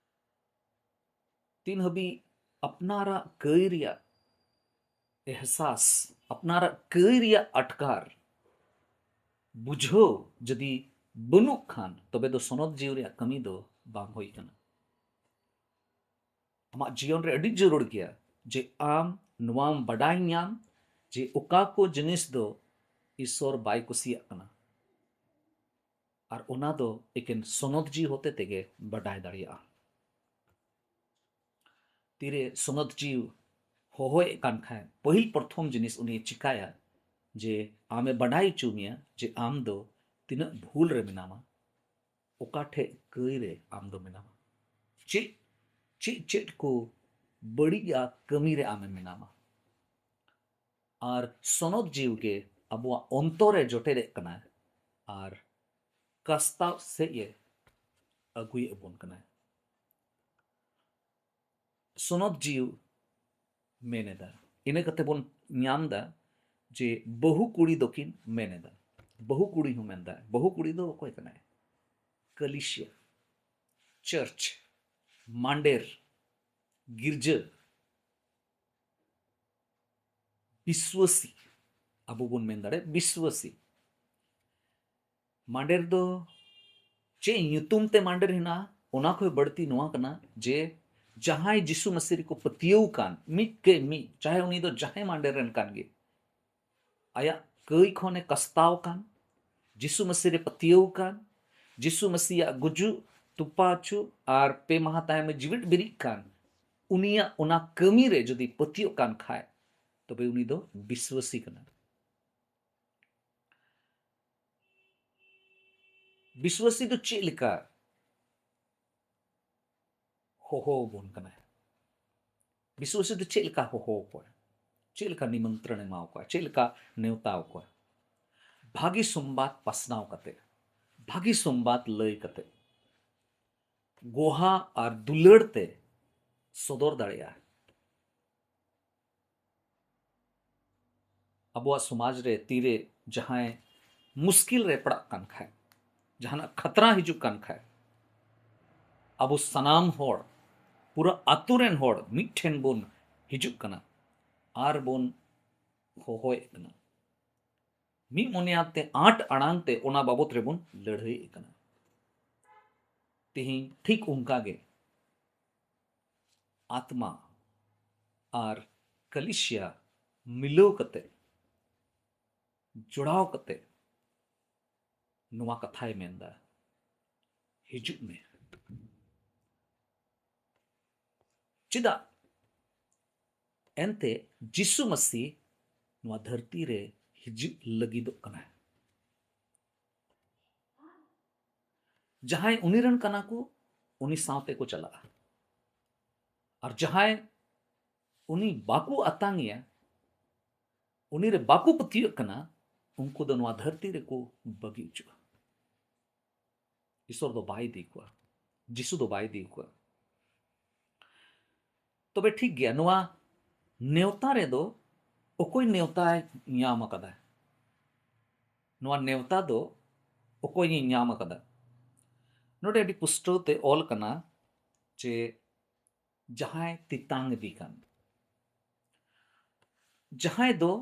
ᱛᱤᱱ ᱦᱟᱹᱵᱤᱡ ᱟᱯᱱᱟᱨᱟᱜ ᱠᱟᱹᱭ ᱨᱮᱭᱟᱜ ᱮᱦᱥᱟᱥ, ᱟᱯᱱᱟᱨᱟᱜ ᱠᱟᱹᱭ ᱨᱮᱭᱟᱜ ᱟᱴᱠᱟᱨ ᱵᱩᱡᱷᱟᱹᱣ ᱡᱩᱫᱤ ᱵᱟᱹᱱᱩᱜ ᱠᱷᱟᱱ, ᱛᱚᱵᱮ ᱫᱚ ᱥᱚᱱᱚᱛ ᱡᱤᱣᱤ ᱨᱮᱭᱟᱜ ᱠᱟᱹᱢᱤ ᱫᱚ ᱵᱟᱝ ᱦᱩᱭ ᱠᱟᱱᱟ᱾ ᱟᱢᱟᱜ ᱡᱤᱭᱚᱱ ᱨᱮ ᱟᱹᱰᱤ ᱡᱟᱹᱨᱩᱲ ᱜᱮᱭᱟ ᱡᱮ ᱟᱢ ᱱᱚᱣᱟᱢ ᱵᱟᱰᱟᱭ ᱧᱟᱢ ᱡᱮ ᱚᱠᱟ ᱠᱚ ᱡᱤᱱᱤᱥ ᱫᱚ ᱤᱥᱥᱚᱨ ᱵᱟᱭ ᱠᱩᱥᱤᱭᱟᱜ ᱠᱟᱱᱟ, ᱟᱨ ᱚᱱᱟ ᱫᱚ ᱮᱠᱮᱱ ᱥᱚᱱᱚᱛ ᱡᱤᱣᱤ ᱦᱚᱛᱮ ᱛᱮᱜᱮ ᱵᱟᱰᱟᱭ ᱫᱟᱲᱮᱭᱟᱜᱼᱟ᱾ ᱛᱤᱨᱮ ᱥᱚᱱᱚᱛ ᱡᱤᱣᱤ ᱦᱚᱦᱚᱭᱮᱫ ᱠᱟᱱ ᱠᱷᱟᱱ, ᱯᱟᱹᱦᱤᱞ ᱯᱨᱚᱛᱷᱚᱢ ᱡᱤᱱᱤᱥ ᱩᱱᱤ ᱪᱤᱠᱟᱭᱟ ᱡᱮ ᱟᱢᱮ ᱵᱟᱰᱟᱭ ᱦᱚᱪᱚ ᱢᱮᱭᱟ ᱡᱮ ᱟᱢ ᱫᱚ ᱛᱤᱱᱟᱹᱜ ᱵᱷᱩᱞ ᱨᱮ ᱢᱮᱱᱟᱢᱟ, ᱚᱠᱟ ᱴᱷᱮᱡ ᱠᱟᱹᱭ ᱨᱮ ᱟᱢ ᱫᱚ ᱢᱮᱱᱟᱢᱟ, ᱪᱮᱫ ᱪᱮᱫ ᱪᱮᱫ ᱠᱚ ᱵᱟᱹᱲᱤᱡᱟᱜ ᱠᱟᱹᱢᱤ ᱨᱮ ᱟᱢᱮ ᱢᱮᱱᱟᱢᱟ᱾ ᱟᱨ ᱥᱚᱱᱚᱛ ᱡᱤᱣᱤ ᱜᱮ ᱟᱵᱚᱣᱟᱜ ᱚᱱᱛᱚᱨ ᱮ ᱡᱚᱴᱮᱫᱮᱫ ᱠᱟᱱᱟ ᱟᱨ ᱠᱟᱥᱛᱟᱣ ᱥᱮᱫ ᱮ ᱟᱹᱜᱩᱭᱮᱫ ᱵᱚᱱ ᱠᱟᱱᱟ᱾ ᱥᱚᱱᱚᱛ ᱡᱤᱣᱤ ᱢᱮᱱ ᱮᱫᱟ᱾ ᱤᱱᱟᱹ ᱠᱟᱛᱮ ᱵᱚᱱ ᱧᱟᱢ ᱮᱫᱟ ᱡᱮ ᱵᱟᱹᱦᱩ ᱠᱩᱲᱤ ᱫᱚᱠᱤᱱ ᱢᱮᱱ ᱮᱫᱟ᱾ ᱵᱟᱹᱦᱩ ᱠᱩᱲᱤ ᱦᱚᱸ ᱢᱮᱱᱫᱟ᱾ ᱵᱟᱹᱦᱩ ᱠᱩᱲᱤ ᱫᱚ ᱚᱠᱚᱭ ᱠᱟᱱᱟᱭ? ᱠᱟᱞᱤᱥᱤᱭᱟ, ᱪᱟᱨᱪ, ᱢᱟᱱᱰᱮᱨ, ᱜᱤᱨᱡᱟᱹ, ᱵᱤᱥᱣᱟᱹᱥᱤ, ᱟᱵᱚ ᱵᱚᱱ ᱢᱮᱱ ᱫᱟᱲᱮᱭᱟᱜᱼᱟ ᱵᱤᱥᱣᱟᱹᱥᱤ᱾ ᱢᱟᱱᱰᱮᱨ ᱫᱚ ᱪᱮᱫ ᱧᱩᱛᱩᱢ ᱛᱮ ᱢᱟᱱᱰᱮᱨ ᱦᱮᱱᱟᱜᱼᱟ? ᱚᱱᱟ ᱠᱷᱚᱱ ᱵᱟᱹᱲᱛᱤ ᱱᱚᱣᱟ ᱠᱟᱱᱟ ᱡᱮ ᱡᱟᱦᱟᱸᱭ ᱡᱤᱥᱩ ᱢᱟᱹᱥᱤ ᱨᱮᱠᱚ ᱯᱟᱹᱛᱭᱟᱹᱣ ᱠᱟᱱ, ᱢᱤᱫ ᱠᱮ ᱢᱤᱫ, ᱪᱟᱦᱮ ᱩᱱᱤ ᱫᱚ ᱡᱟᱦᱟᱸᱭ ᱢᱟᱱᱰᱮᱨ ᱨᱮᱱ ᱠᱟᱱ ᱜᱮ, ᱟᱭᱟᱜ ᱠᱟᱹᱭ ᱠᱷᱚᱱᱮ ᱠᱟᱥᱛᱟᱣ ᱠᱟᱱ, ᱡᱤᱥᱩ ᱢᱟᱹᱥᱤ ᱨᱮ ᱯᱟᱹᱛᱭᱟᱹᱣ ᱠᱟᱱ, ᱡᱤᱥᱩ ᱢᱟᱹᱥᱤᱭᱟᱜ ᱜᱩᱡᱩᱜ, ᱛᱚᱯᱟ ᱦᱚᱪᱚ ᱟᱨ ᱯᱮ ᱢᱟᱦᱟ ᱛᱟᱭᱚᱢᱮ ᱡᱤᱣᱮᱫ ᱵᱮᱨᱮᱫ ᱠᱟᱱ, ᱩᱱᱤᱭᱟᱜ ᱚᱱᱟ ᱠᱟᱹᱢᱤ ᱨᱮ ᱡᱩᱫᱤ ᱯᱟᱹᱛᱭᱟᱹᱜ ᱠᱟᱱ ᱠᱷᱟᱡ, ᱛᱚᱵᱮ ᱩᱱᱤ ᱫᱚ ᱵᱤᱥᱣᱟᱹᱥᱤ ᱠᱟᱱᱟ᱾ ᱵᱤᱥᱣᱟᱹᱥᱤ ᱫᱚ ᱪᱮᱫ ᱞᱮᱠᱟ ᱦᱚᱦᱚ ᱟᱵᱚᱱ ᱠᱟᱱᱟᱭ? ᱵᱤᱥᱣᱟᱹᱥᱤ ᱫᱚ ᱪᱮᱫ ᱞᱮᱠᱟ ᱦᱚᱦᱚ ᱟᱠᱚᱣᱟ? ᱪᱮᱫ ᱞᱮᱠᱟ ᱱᱤᱢᱚᱱᱛᱨᱚᱱ ᱮᱢᱟ ᱠᱚᱣᱟ? ᱪᱮᱫ ᱞᱮᱠᱟ ᱱᱮᱣᱛᱟ ᱟᱠᱚᱣᱟ? ᱵᱷᱟᱹᱜᱤ ᱥᱚᱢᱵᱟᱫ ᱯᱟᱥᱱᱟᱣ ᱠᱟᱛᱮ, ᱵᱷᱟᱹᱜᱤ ᱥᱚᱢᱵᱟᱫ ᱞᱟᱹᱭ ᱠᱟᱛᱮ, ᱜᱚᱦᱟ ᱟᱨ ᱫᱩᱞᱟᱹᱲ ᱛᱮ ᱥᱚᱫᱚᱨ ᱫᱟᱲᱮᱭᱟᱜᱼᱟ᱾ ᱟᱵᱚᱣᱟᱜ ᱥᱚᱢᱟᱡᱽ ᱨᱮ ᱛᱤᱨᱮ ᱡᱟᱦᱟᱸᱭ ᱢᱩᱥᱠᱤᱞ ᱨᱮ ᱯᱟᱲᱟᱜ ᱠᱟᱱ ᱠᱷᱟᱡ, ᱡᱟᱦᱟᱱᱟᱜ ᱠᱷᱟᱛᱨᱟ ᱦᱤᱡᱩᱜ ᱠᱟᱱ ᱠᱷᱟᱡ, ᱟᱵᱚ ᱥᱟᱱᱟᱢ ᱦᱚᱲ, ᱯᱩᱨᱟᱹ ᱟᱛᱳ ᱨᱮᱱ ᱦᱚᱲ ᱢᱤᱫ ᱴᱷᱮᱱ ᱵᱚᱱ ᱦᱤᱡᱩᱜ ᱠᱟᱱᱟ ᱟᱨ ᱵᱚᱱ ᱦᱚᱦᱚᱭᱮᱫ ᱠᱟᱱᱟ᱾ ᱢᱤᱫ ᱢᱚᱱᱮᱭᱟᱛᱮ, ᱟᱸᱴ ᱟᱲᱟᱝ ᱛᱮ ᱚᱱᱟ ᱵᱟᱵᱚᱛ ᱨᱮᱵᱚᱱ ᱞᱟᱹᱲᱦᱟᱹᱭᱮᱫ ᱠᱟᱱᱟ᱾ ᱛᱮᱦᱮᱧ ᱴᱷᱤᱠ ᱚᱱᱠᱟ ᱜᱮ ᱟᱛᱢᱟ ᱟᱨ ᱠᱟᱞᱤᱥᱤᱭᱟ ᱢᱤᱞᱟᱹᱣ ᱠᱟᱛᱮ, ᱡᱚᱲᱟᱣ ᱠᱟᱛᱮ ᱱᱚᱣᱟ ᱠᱟᱛᱷᱟᱭ ᱢᱮᱱᱫᱟ, "ᱦᱤᱡᱩᱜ ᱢᱮ᱾" ᱪᱮᱫᱟᱜ? ᱮᱱᱛᱮ ᱡᱤᱥᱩ ᱢᱟᱹᱥᱤ ᱱᱚᱣᱟ ᱫᱷᱟᱹᱨᱛᱤ ᱨᱮ ᱦᱤᱡᱩᱜ ᱞᱟᱹᱜᱤᱫᱚᱜ ᱠᱟᱱᱟ᱾ ᱡᱟᱦᱟᱸᱭ ᱩᱱᱤ ᱨᱮᱱ ᱠᱟᱱᱟ ᱠᱚ, ᱩᱱᱤ ᱥᱟᱶᱛᱮ ᱠᱚ ᱪᱟᱞᱟᱜᱼᱟ᱾ ᱟᱨ ᱡᱟᱦᱟᱸᱭ ᱩᱱᱤ ᱵᱟᱠᱚ ᱟᱛᱟᱝ ᱮᱭᱟ, ᱩᱱᱤ ᱨᱮ ᱵᱟᱠᱚ ᱯᱟᱹᱛᱭᱟᱹᱜ ᱠᱟᱱᱟ, ᱩᱱᱠᱩ ᱫᱚ ᱱᱚᱣᱟ ᱫᱷᱟᱹᱨᱛᱤ ᱨᱮᱠᱚ ᱵᱟᱹᱜᱤ ᱦᱚᱪᱚᱜᱼᱟ᱾ ᱤᱥᱚᱨ ᱫᱚ ᱵᱟᱭ ᱤᱫᱤ ᱠᱚᱣᱟ, ᱡᱤᱥᱩ ᱫᱚ ᱵᱟᱭ ᱤᱫᱤ ᱠᱚᱣᱟ᱾ ᱛᱚᱵᱮ ᱴᱷᱤᱠ ᱜᱮᱭᱟ, ᱱᱚᱣᱟ ᱱᱮᱣᱛᱟ ᱨᱮᱫᱚ ᱚᱠᱚᱭ ᱱᱮᱣᱛᱟᱭ ᱧᱟᱢ ᱟᱠᱟᱫᱟ? ᱱᱚᱣᱟ ᱱᱮᱣᱛᱟ ᱫᱚ ᱚᱠᱚᱭᱮ ᱧᱟᱢ ᱟᱠᱟᱫᱟ? ᱱᱚᱰᱮ ᱟᱹᱰᱤ ᱯᱩᱥᱴᱟᱹᱣ ᱛᱮ ᱚᱞ ᱠᱟᱱᱟ ᱡᱮ ᱡᱟᱦᱟᱸᱭ ᱛᱮᱛᱟᱝ ᱤᱫᱤ ᱠᱟᱱ, ᱡᱟᱦᱟᱸᱭ ᱫᱚ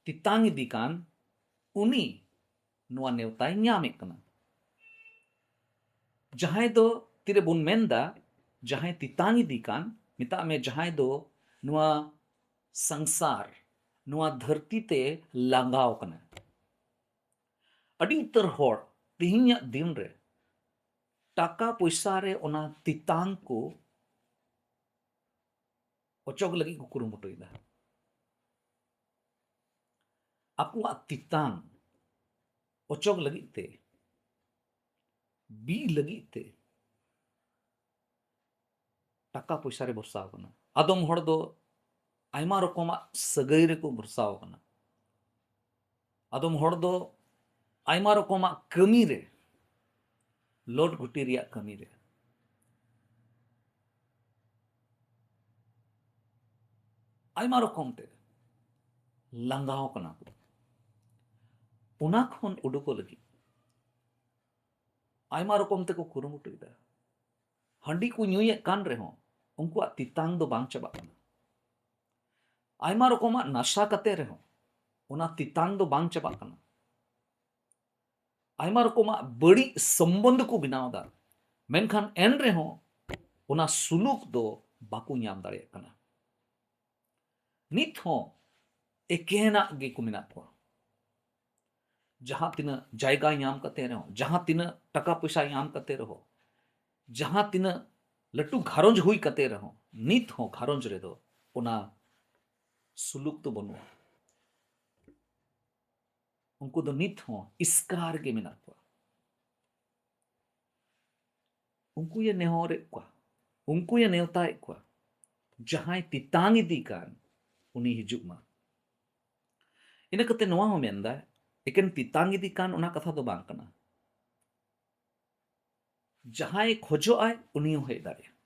ᱛᱮᱛᱟᱝ ᱤᱫᱤ ᱠᱟᱱ, ᱩᱱᱤ ᱱᱚᱣᱟ ᱱᱮᱣᱛᱟᱭ ᱧᱟᱢᱮᱫ ᱠᱟᱱᱟ᱾ ᱡᱟᱦᱟᱸᱭ ᱫᱚ, ᱛᱤᱨᱮᱵᱚᱱ ᱢᱮᱱᱫᱟ ᱡᱟᱦᱟᱸᱭ ᱛᱮᱛᱟᱝ ᱤᱫᱤ ᱠᱟᱱ, ᱢᱮᱛᱟᱜ ᱢᱮ ᱡᱟᱦᱟᱸᱭ ᱫᱚ ᱱᱚᱣᱟ ᱥᱚᱝᱥᱟᱨ, ᱱᱚᱣᱟ ᱫᱷᱟᱹᱨᱛᱤ ᱛᱮ ᱞᱟᱸᱜᱟᱣ ᱠᱟᱱᱟ᱾ ᱟᱹᱰᱤ ᱩᱛᱟᱹᱨ ᱦᱚᱲ ᱛᱮᱦᱮᱧᱟᱜ ᱫᱤᱱ ᱨᱮ ᱴᱟᱠᱟ ᱯᱚᱭᱥᱟ ᱨᱮ ᱚᱱᱟ ᱛᱮᱛᱟᱝ ᱠᱚ ᱚᱪᱚᱜ ᱞᱟᱹᱜᱤᱫ ᱠᱚ ᱠᱩᱨᱩᱢᱩᱴᱩᱭᱮᱫᱟ᱾ ᱟᱠᱚᱣᱟᱜ ᱛᱮᱛᱟᱝ ᱚᱪᱚᱜ ᱞᱟᱹᱜᱤᱫ ᱛᱮ, ᱵᱤ ᱞᱟᱹᱜᱤᱫ ᱛᱮ ᱴᱟᱠᱟ ᱯᱚᱭᱥᱟ ᱨᱮ ᱵᱷᱚᱨᱥᱟ ᱟᱠᱟᱱᱟ᱾ ᱟᱫᱚᱢ ᱦᱚᱲ ᱫᱚ ᱟᱭᱢᱟ ᱨᱚᱠᱚᱢᱟᱜ ᱥᱟᱹᱜᱟᱹᱭ ᱨᱮᱠᱚ ᱵᱷᱚᱨᱥᱟ ᱟᱠᱟᱱᱟ᱾ ᱟᱫᱚᱢ ᱦᱚᱲ ᱫᱚ ᱟᱭᱢᱟ ᱨᱚᱠᱚᱢᱟᱜ ᱠᱟᱹᱢᱤ ᱨᱮ, ᱞᱚᱴ ᱜᱷᱩᱴᱤ ᱨᱮᱭᱟᱜ ᱠᱟᱹᱢᱤ ᱨᱮ, ᱟᱭᱢᱟ ᱨᱚᱠᱚᱢ ᱛᱮ ᱞᱟᱸᱜᱟᱣ ᱠᱟᱱᱟ ᱠᱚ᱾ ᱚᱱᱟ ᱠᱷᱚᱱ ᱩᱰᱩᱠᱚᱜ ᱞᱟᱹᱜᱤᱫ ᱟᱭᱢᱟ ᱨᱚᱠᱚᱢ ᱛᱮᱠᱚ ᱠᱩᱨᱩᱢᱩᱴᱩᱭᱮᱫᱟ᱾ ᱦᱟᱺᱰᱤ ᱠᱚ ᱧᱩᱭᱮᱫ ᱠᱟᱱ ᱨᱮᱦᱚᱸ ᱩᱱᱠᱩᱣᱟᱜ ᱛᱮᱛᱟᱝ ᱫᱚ ᱵᱟᱝ ᱪᱟᱵᱟᱜ ᱠᱟᱱᱟ᱾ ᱟᱭᱢᱟ ᱨᱚᱠᱚᱢᱟᱜ ᱱᱟᱥᱟ ᱠᱟᱛᱮ ᱨᱮᱦᱚᱸ ᱚᱱᱟ ᱛᱮᱛᱟᱝ ᱫᱚ ᱵᱟᱝ ᱪᱟᱵᱟᱜ ᱠᱟᱱᱟ᱾ ᱟᱭᱢᱟ ᱨᱚᱠᱚᱢᱟᱜ ᱵᱟᱹᱲᱤᱡ ᱥᱚᱢᱵᱚᱱᱫᱷ ᱠᱚ ᱵᱮᱱᱟᱣ ᱮᱫᱟ, ᱢᱮᱱᱠᱷᱟᱱ ᱮᱱ ᱨᱮᱦᱚᱸ ᱚᱱᱟ ᱥᱩᱞᱩᱠ ᱫᱚ ᱵᱟᱠᱚ ᱧᱟᱢ ᱫᱟᱲᱮᱭᱟᱜ ᱠᱟᱱᱟ᱾ ᱱᱤᱛ ᱦᱚᱸ ᱮᱠᱮᱱᱟᱜ ᱜᱮᱠᱚ ᱢᱮᱱᱟᱜ ᱠᱚᱣᱟ᱾ ᱡᱟᱦᱟᱸ ᱛᱤᱱᱟᱹᱜ ᱡᱟᱭᱜᱟ ᱧᱟᱢ ᱠᱟᱛᱮ ᱨᱮᱦᱚᱸ, ᱡᱟᱦᱟᱸ ᱛᱤᱱᱟᱹᱜ ᱴᱟᱠᱟ ᱯᱚᱭᱥᱟ ᱧᱟᱢ ᱠᱟᱛᱮ ᱨᱮᱦᱚᱸ, ᱡᱟᱦᱟᱸ ᱛᱤᱱᱟᱹᱜ ᱞᱟᱹᱴᱩ ᱜᱷᱟᱨᱚᱸᱡᱽ ᱦᱩᱭ ᱠᱟᱛᱮ ᱨᱮᱦᱚᱸ, ᱱᱤᱛ ᱦᱚᱸ ᱜᱷᱟᱨᱚᱸᱡᱽ ᱨᱮᱫᱚ ᱚᱱᱟ ᱥᱩᱞᱩᱠ ᱫᱚ ᱵᱟᱹᱱᱩᱜᱼᱟ᱾ ᱩᱱᱠᱩ ᱫᱚ ᱱᱤᱛ ᱦᱚᱸ ᱮᱥᱠᱟᱨ ᱜᱮ ᱢᱮᱱᱟᱜ ᱠᱚᱣᱟ᱾ ᱩᱱᱠᱩᱭᱮ ᱱᱮᱦᱚᱨᱮᱫ ᱠᱚᱣᱟ, ᱩᱱᱠᱩᱭᱮ ᱱᱮᱣᱛᱟᱭᱮᱫ ᱠᱚᱣᱟ, ᱡᱟᱦᱟᱸᱭ ᱛᱮᱛᱟᱝ ᱤᱫᱤ ᱠᱟᱱ, ᱩᱱᱤ ᱦᱤᱡᱩᱜ ᱢᱟ᱾ ᱤᱱᱟᱹ ᱠᱟᱛᱮ ᱱᱚᱣᱟ ᱦᱚᱸ ᱢᱮᱱᱫᱟ, ᱮᱠᱮᱱ ᱛᱮᱛᱟᱝ ᱤᱫᱤ ᱠᱟᱱ ᱚᱱᱟ ᱠᱟᱛᱷᱟ ᱫᱚ ᱵᱟᱝ ᱠᱟᱱᱟ᱾ ᱡᱟᱦᱟᱸᱭ ᱠᱷᱚᱡᱚᱜ ᱟᱭ, ᱩᱱᱤ ᱦᱚᱸ ᱦᱮᱡ ᱫᱟᱲᱮᱭᱟᱜᱼᱟ᱾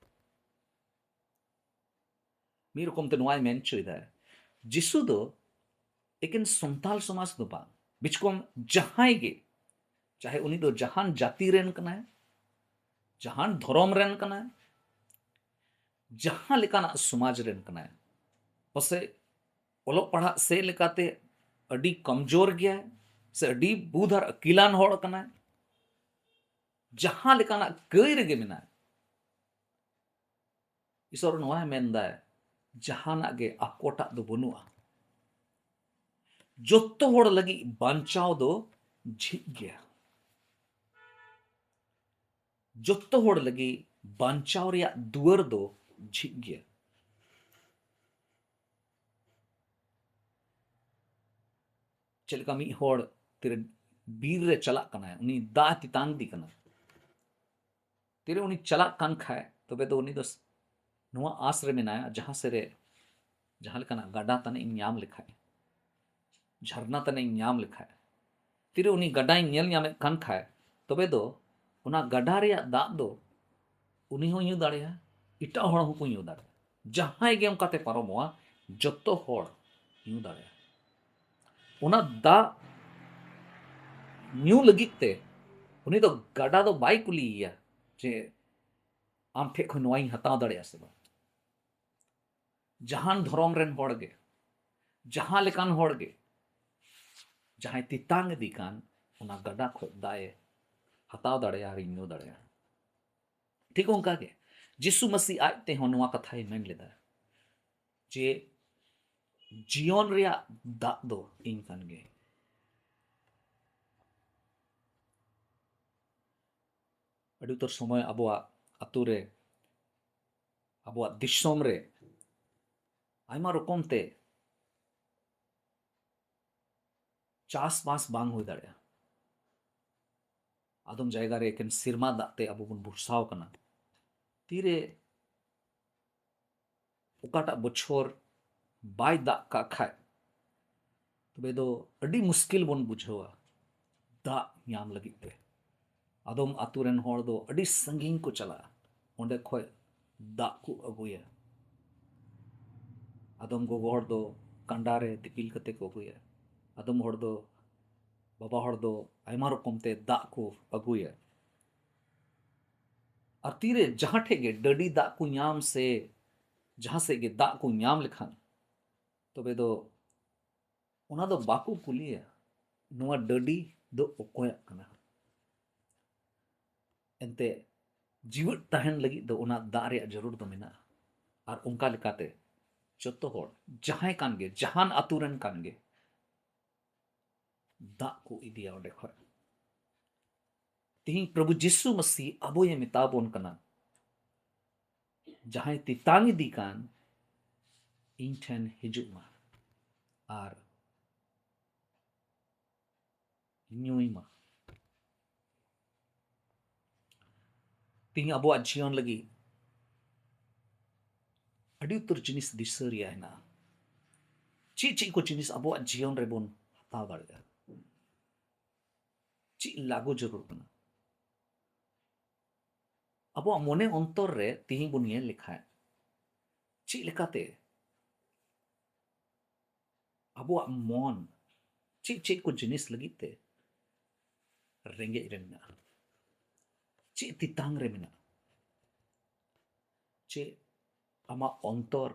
ᱢᱤᱫ ᱨᱚᱠᱚᱢ ᱛᱮ ᱱᱚᱣᱟᱭ ᱢᱮᱱ ᱦᱚᱪᱚᱭᱮᱫᱟ, ᱡᱤᱥᱩ ᱫᱚ ᱮᱠᱮᱱ ᱥᱟᱱᱛᱟᱞ ᱥᱚᱢᱟᱡᱽ ᱫᱚ ᱵᱟᱝ, ᱵᱤᱪᱠᱚᱢ ᱡᱟᱦᱟᱸᱭ ᱜᱮ, ᱪᱟᱦᱮ ᱩᱱᱤ ᱫᱚ ᱡᱟᱦᱟᱱ ᱡᱟᱹᱛᱤ ᱨᱮᱱ ᱠᱟᱱᱟᱭ, ᱡᱟᱦᱟᱱ ᱫᱷᱚᱨᱚᱢ ᱨᱮᱱ ᱠᱟᱱᱟᱭ, ᱡᱟᱦᱟᱸ ᱞᱮᱠᱟᱱᱟᱜ ᱥᱚᱢᱟᱡᱽ ᱨᱮᱱ ᱠᱟᱱᱟᱭ, ᱯᱟᱥᱮᱡ ᱚᱞᱚᱜ ᱯᱟᱲᱦᱟᱜ ᱥᱮᱫ ᱞᱮᱠᱟᱛᱮ ᱟᱹᱰᱤ ᱠᱚᱢᱡᱳᱨ ᱜᱮᱭᱟᱭ ᱥᱮ ᱟᱹᱰᱤ ᱵᱩᱫᱷ ᱟᱨ ᱟᱹᱠᱤᱞᱟᱱ ᱦᱚᱲ ᱠᱟᱱᱟᱭ, ᱡᱟᱦᱟᱸ ᱞᱮᱠᱟᱱᱟᱜ ᱠᱟᱹᱭ ᱨᱮᱜᱮ ᱢᱮᱱᱟᱭ, ᱤᱥᱚᱨ ᱱᱚᱣᱟᱭ ᱢᱮᱱᱫᱟᱭ, ᱡᱟᱦᱟᱱᱟᱜ ᱜᱮ ᱟᱠᱚᱴᱟᱜ ᱫᱚ ᱵᱟᱹᱱᱩᱜᱼᱟ᱾ ᱡᱚᱛᱚ ᱦᱚᱲ ᱞᱟᱹᱜᱤᱫ ᱵᱟᱧᱪᱟᱣ ᱫᱚ ᱡᱷᱤᱡ ᱜᱮᱭᱟ᱾ ᱡᱚᱛᱚ ᱦᱚᱲ ᱞᱟᱹᱜᱤᱫ ᱵᱟᱧᱪᱟᱣ ᱨᱮᱭᱟᱜ ᱫᱩᱣᱟᱹᱨ ᱫᱚ ᱡᱷᱤᱡ ᱜᱮᱭᱟ᱾ ᱪᱮᱫ ᱞᱮᱠᱟ ᱢᱤᱫ ᱦᱚᱲ ᱛᱤᱨᱮ ᱵᱤᱨ ᱨᱮ ᱪᱟᱞᱟᱜ ᱠᱟᱱᱟᱭ, ᱩᱱᱤ ᱫᱟᱜ ᱛᱮᱛᱟᱝ ᱫᱤ ᱠᱟᱱᱟ, ᱛᱤᱨᱮ ᱩᱱᱤ ᱪᱟᱞᱟᱜ ᱠᱟᱱ ᱠᱷᱟᱡ, ᱛᱚᱵᱮ ᱫᱚ ᱩᱱᱤ ᱫᱚ ᱱᱚᱣᱟ ᱟᱥ ᱨᱮ ᱢᱮᱱᱟᱭᱟ, ᱡᱟᱦᱟᱸ ᱥᱮᱫ ᱨᱮ ᱡᱟᱦᱟᱸ ᱞᱮᱠᱟᱱᱟᱜ ᱜᱟᱰᱟ ᱛᱟᱱᱤᱡ ᱤᱧ ᱧᱟᱢ ᱞᱮᱠᱷᱟᱡ, ᱡᱷᱟᱨᱱᱟ ᱛᱟᱱᱤᱡ ᱤᱧ ᱧᱟᱢ ᱞᱮᱠᱷᱟᱡ, ᱛᱤᱨᱮ ᱩᱱᱤ ᱜᱟᱰᱟᱧ ᱧᱮᱞ ᱧᱟᱢᱮᱫ ᱠᱟᱱ ᱠᱷᱟᱡ, ᱛᱚᱵᱮ ᱫᱚ ᱚᱱᱟ ᱜᱟᱰᱟ ᱨᱮᱭᱟᱜ ᱫᱟᱜ ᱫᱚ ᱩᱱᱤ ᱦᱚᱸ ᱧᱩ ᱫᱟᱲᱮᱭᱟᱜᱼᱟ, ᱮᱴᱟᱜ ᱦᱚᱲ ᱦᱚᱸᱠᱚ ᱧᱩ ᱫᱟᱲᱮᱭᱟᱜᱼᱟ᱾ ᱡᱟᱦᱟᱸᱭ ᱜᱮ ᱚᱱᱠᱟᱛᱮ ᱯᱟᱨᱚᱢᱚᱜᱼᱟ, ᱡᱚᱛᱚ ᱦᱚᱲ ᱧᱩ ᱫᱟᱲᱮᱭᱟᱜᱼᱟ᱾ ᱚᱱᱟ ᱫᱟᱜ ᱧᱩ ᱞᱟᱹᱜᱤᱫ ᱛᱮ ᱩᱱᱤ ᱫᱚ ᱜᱟᱰᱟ ᱫᱚ ᱵᱟᱭ ᱠᱩᱞᱤᱭᱮᱭᱟ ᱡᱮ, "ᱟᱢ ᱴᱷᱮᱡ ᱠᱷᱚᱱ ᱱᱚᱣᱟᱧ ᱦᱟᱛᱟᱣ ᱫᱟᱲᱮᱭᱟᱜᱼᱟ ᱥᱮ ᱵᱟᱝ?" ᱡᱟᱦᱟᱱ ᱫᱷᱚᱨᱚᱢ ᱨᱮᱱ ᱦᱚᱲ ᱜᱮ, ᱡᱟᱦᱟᱸ ᱞᱮᱠᱟᱱ ᱦᱚᱲ ᱜᱮ, ᱡᱟᱦᱟᱸᱭ ᱛᱮᱛᱟᱝ ᱤᱫᱤ ᱠᱟᱱ, ᱚᱱᱟ ᱜᱟᱰᱟ ᱠᱷᱚᱡ ᱫᱟᱜ ᱮ ᱦᱟᱛᱟᱣ ᱫᱟᱲᱮᱭᱟᱜᱼᱟ ᱟᱨ ᱧᱩ ᱫᱟᱲᱮᱭᱟᱜᱼᱟ᱾ ᱴᱷᱤᱠ ᱚᱱᱠᱟ ᱜᱮ ᱡᱤᱥᱩ ᱢᱟᱹᱥᱤ ᱟᱡ ᱛᱮᱦᱚᱸ ᱱᱚᱣᱟ ᱠᱟᱛᱷᱟᱭ ᱢᱮᱱ ᱞᱮᱫᱟ ᱡᱮ, "ᱡᱤᱭᱚᱱ ᱨᱮᱭᱟᱜ ᱫᱟᱜ ᱫᱚ ᱤᱧ ᱠᱟᱱ ᱜᱮ᱾" ᱟᱹᱰᱤ ᱩᱛᱟᱹᱨ ᱥᱚᱢᱚᱭ ᱟᱵᱚᱣᱟᱜ ᱟᱛᱳ ᱨᱮ, ᱟᱵᱚᱣᱟᱜ ᱫᱤᱥᱚᱢ ᱨᱮ ᱟᱭᱢᱟ ᱨᱚᱠᱚᱢ ᱛᱮ ᱪᱟᱥᱵᱟᱥ ᱵᱟᱝ ᱦᱩᱭ ᱫᱟᱲᱮᱭᱟᱜᱼᱟ᱾ ᱟᱫᱚᱢ ᱡᱟᱭᱜᱟ ᱨᱮ ᱮᱠᱮᱱ ᱥᱮᱨᱢᱟ ᱫᱟᱜ ᱛᱮ ᱟᱵᱚ ᱵᱚᱱ ᱵᱷᱚᱨᱥᱟᱣ ᱠᱟᱱᱟ᱾ ᱛᱤᱨᱮ ᱚᱠᱟᱴᱟᱜ ᱵᱚᱪᱷᱚᱨ ᱵᱟᱭ ᱫᱟᱜ ᱠᱟᱜ ᱠᱷᱟᱡ, ᱛᱚᱵᱮ ᱫᱚ ᱟᱹᱰᱤ ᱢᱩᱥᱠᱤᱞ ᱵᱚᱱ ᱵᱩᱡᱷᱟᱹᱣᱟ ᱫᱟᱜ ᱧᱟᱢ ᱞᱟᱹᱜᱤᱫ ᱛᱮ᱾ ᱟᱫᱚᱢ ᱟᱛᱳ ᱨᱮᱱ ᱦᱚᱲ ᱫᱚ ᱟᱹᱰᱤ ᱥᱟᱺᱜᱤᱧ ᱠᱚ ᱪᱟᱞᱟᱜᱼᱟ, ᱚᱸᱰᱮ ᱠᱷᱚᱡ ᱫᱟᱜ ᱠᱚ ᱟᱹᱜᱩᱭᱟ᱾ ᱟᱫᱚᱢ ᱜᱚᱜᱚ ᱦᱚᱲ ᱫᱚ ᱠᱟᱸᱰᱟ ᱨᱮ ᱫᱤᱯᱤᱞ ᱠᱟᱛᱮ ᱠᱚ ᱟᱹᱜᱩᱭᱟ᱾ ᱟᱫᱚᱢ ᱦᱚᱲ ᱫᱚ, ᱵᱟᱵᱟ ᱦᱚᱲ ᱫᱚ ᱟᱭᱢᱟ ᱨᱚᱠᱚᱢ ᱛᱮ ᱫᱟᱜ ᱠᱚ ᱟᱹᱜᱩᱭᱟ᱾ ᱟᱨ ᱛᱤᱨᱮ ᱡᱟᱦᱟᱸ ᱴᱷᱮᱡ ᱜᱮ ᱰᱟᱹᱰᱤ ᱫᱟᱜ ᱠᱚ ᱧᱟᱢ ᱥᱮ ᱡᱟᱦᱟᱸ ᱥᱮᱫ ᱜᱮ ᱫᱟᱜ ᱠᱚ ᱧᱟᱢ ᱞᱮᱠᱷᱟᱱ, ᱛᱚᱵᱮ ᱫᱚ ᱚᱱᱟ ᱫᱚ ᱵᱟᱠᱚ ᱠᱩᱞᱤᱭᱟ, "ᱱᱚᱣᱟ ᱰᱟᱹᱰᱤ ᱫᱚ ᱚᱠᱚᱭᱟᱜ ᱠᱟᱱᱟ?" ᱮᱱᱛᱮ, ᱡᱤᱣᱮᱫ ᱛᱟᱦᱮᱱ ᱞᱟᱹᱜᱤᱫ ᱫᱚ ᱚᱱᱟ ᱫᱟᱜ ᱨᱮᱭᱟᱜ ᱡᱟᱹᱨᱩᱲ ᱫᱚ ᱢᱮᱱᱟᱜᱼᱟ᱾ ᱟᱨ ᱚᱱᱠᱟ ᱞᱮᱠᱟᱛᱮ ᱡᱚᱛᱚ ᱦᱚᱲ, ᱡᱟᱦᱟᱸᱭ ᱠᱟᱱ ᱜᱮ, ᱡᱟᱦᱟᱱ ᱟᱛᱳ ᱨᱮᱱ ᱠᱟᱱ ᱜᱮ, ᱫᱟᱜ ᱠᱚ ᱤᱫᱤᱭᱟ ᱚᱸᱰᱮ ᱠᱷᱚᱱ᱾ ᱛᱤᱦᱤᱧ ᱯᱨᱚᱵᱷᱩ ᱡᱤᱥᱩ ᱢᱟᱥᱤ ᱟᱵᱚᱭᱮ ᱢᱮᱛᱟ ᱵᱚᱱ ᱠᱟᱱᱟ, "ᱡᱟᱦᱟᱸᱭ ᱛᱮᱛᱟᱝ ᱤᱫᱤ ᱠᱟᱱ, ᱤᱧ ᱴᱷᱮᱱ ᱦᱤᱡᱩᱜ ᱢᱟ ᱟᱨ ᱧᱩᱭ ᱢᱟ᱾" ᱛᱤᱦᱤᱧ ᱟᱵᱚᱣᱟᱜ ᱡᱤᱭᱚᱱ ᱞᱟᱹᱜᱤᱫ ᱟᱹᱰᱤ ᱩᱛᱟᱹᱨ ᱡᱤᱱᱤᱥ ᱫᱤᱥᱟᱹ ᱨᱮᱭᱟᱜ ᱦᱮᱱᱟᱜᱼᱟ᱾ ᱪᱮᱫ ᱪᱮᱫ ᱠᱚ ᱡᱤᱱᱤᱥ ᱟᱵᱚᱣᱟᱜ ᱡᱤᱭᱚᱱ ᱨᱮᱵᱚᱱ ᱦᱟᱛᱟᱣ ᱫᱟᱲᱮᱭᱟᱜᱼᱟ? ᱪᱮᱫ ᱞᱟᱹᱜᱩ ᱡᱟᱹᱨᱩᱲ ᱠᱟᱱᱟ? ᱟᱵᱚᱣᱟᱜ ᱢᱚᱱᱮ ᱚᱱᱛᱚᱨ ᱨᱮ ᱛᱤᱦᱤᱧ ᱵᱚᱱ ᱧᱮᱞ ᱞᱮᱠᱷᱟᱡ, ᱪᱮᱫ ᱞᱮᱠᱟᱛᱮ ᱟᱵᱚᱣᱟᱜ ᱢᱚᱱ ᱪᱮᱫ ᱪᱮᱫ ᱠᱚ ᱡᱤᱱᱤᱥ ᱞᱟᱹᱜᱤᱫ ᱛᱮ ᱨᱮᱸᱜᱮᱡ ᱨᱮ ᱢᱮᱱᱟᱜᱼᱟ? ᱪᱮᱫ ᱛᱮᱛᱟᱝ ᱨᱮ ᱢᱮᱱᱟᱜᱼᱟ? ᱪᱮᱫ ᱟᱢᱟᱜ ᱚᱱᱛᱚᱨ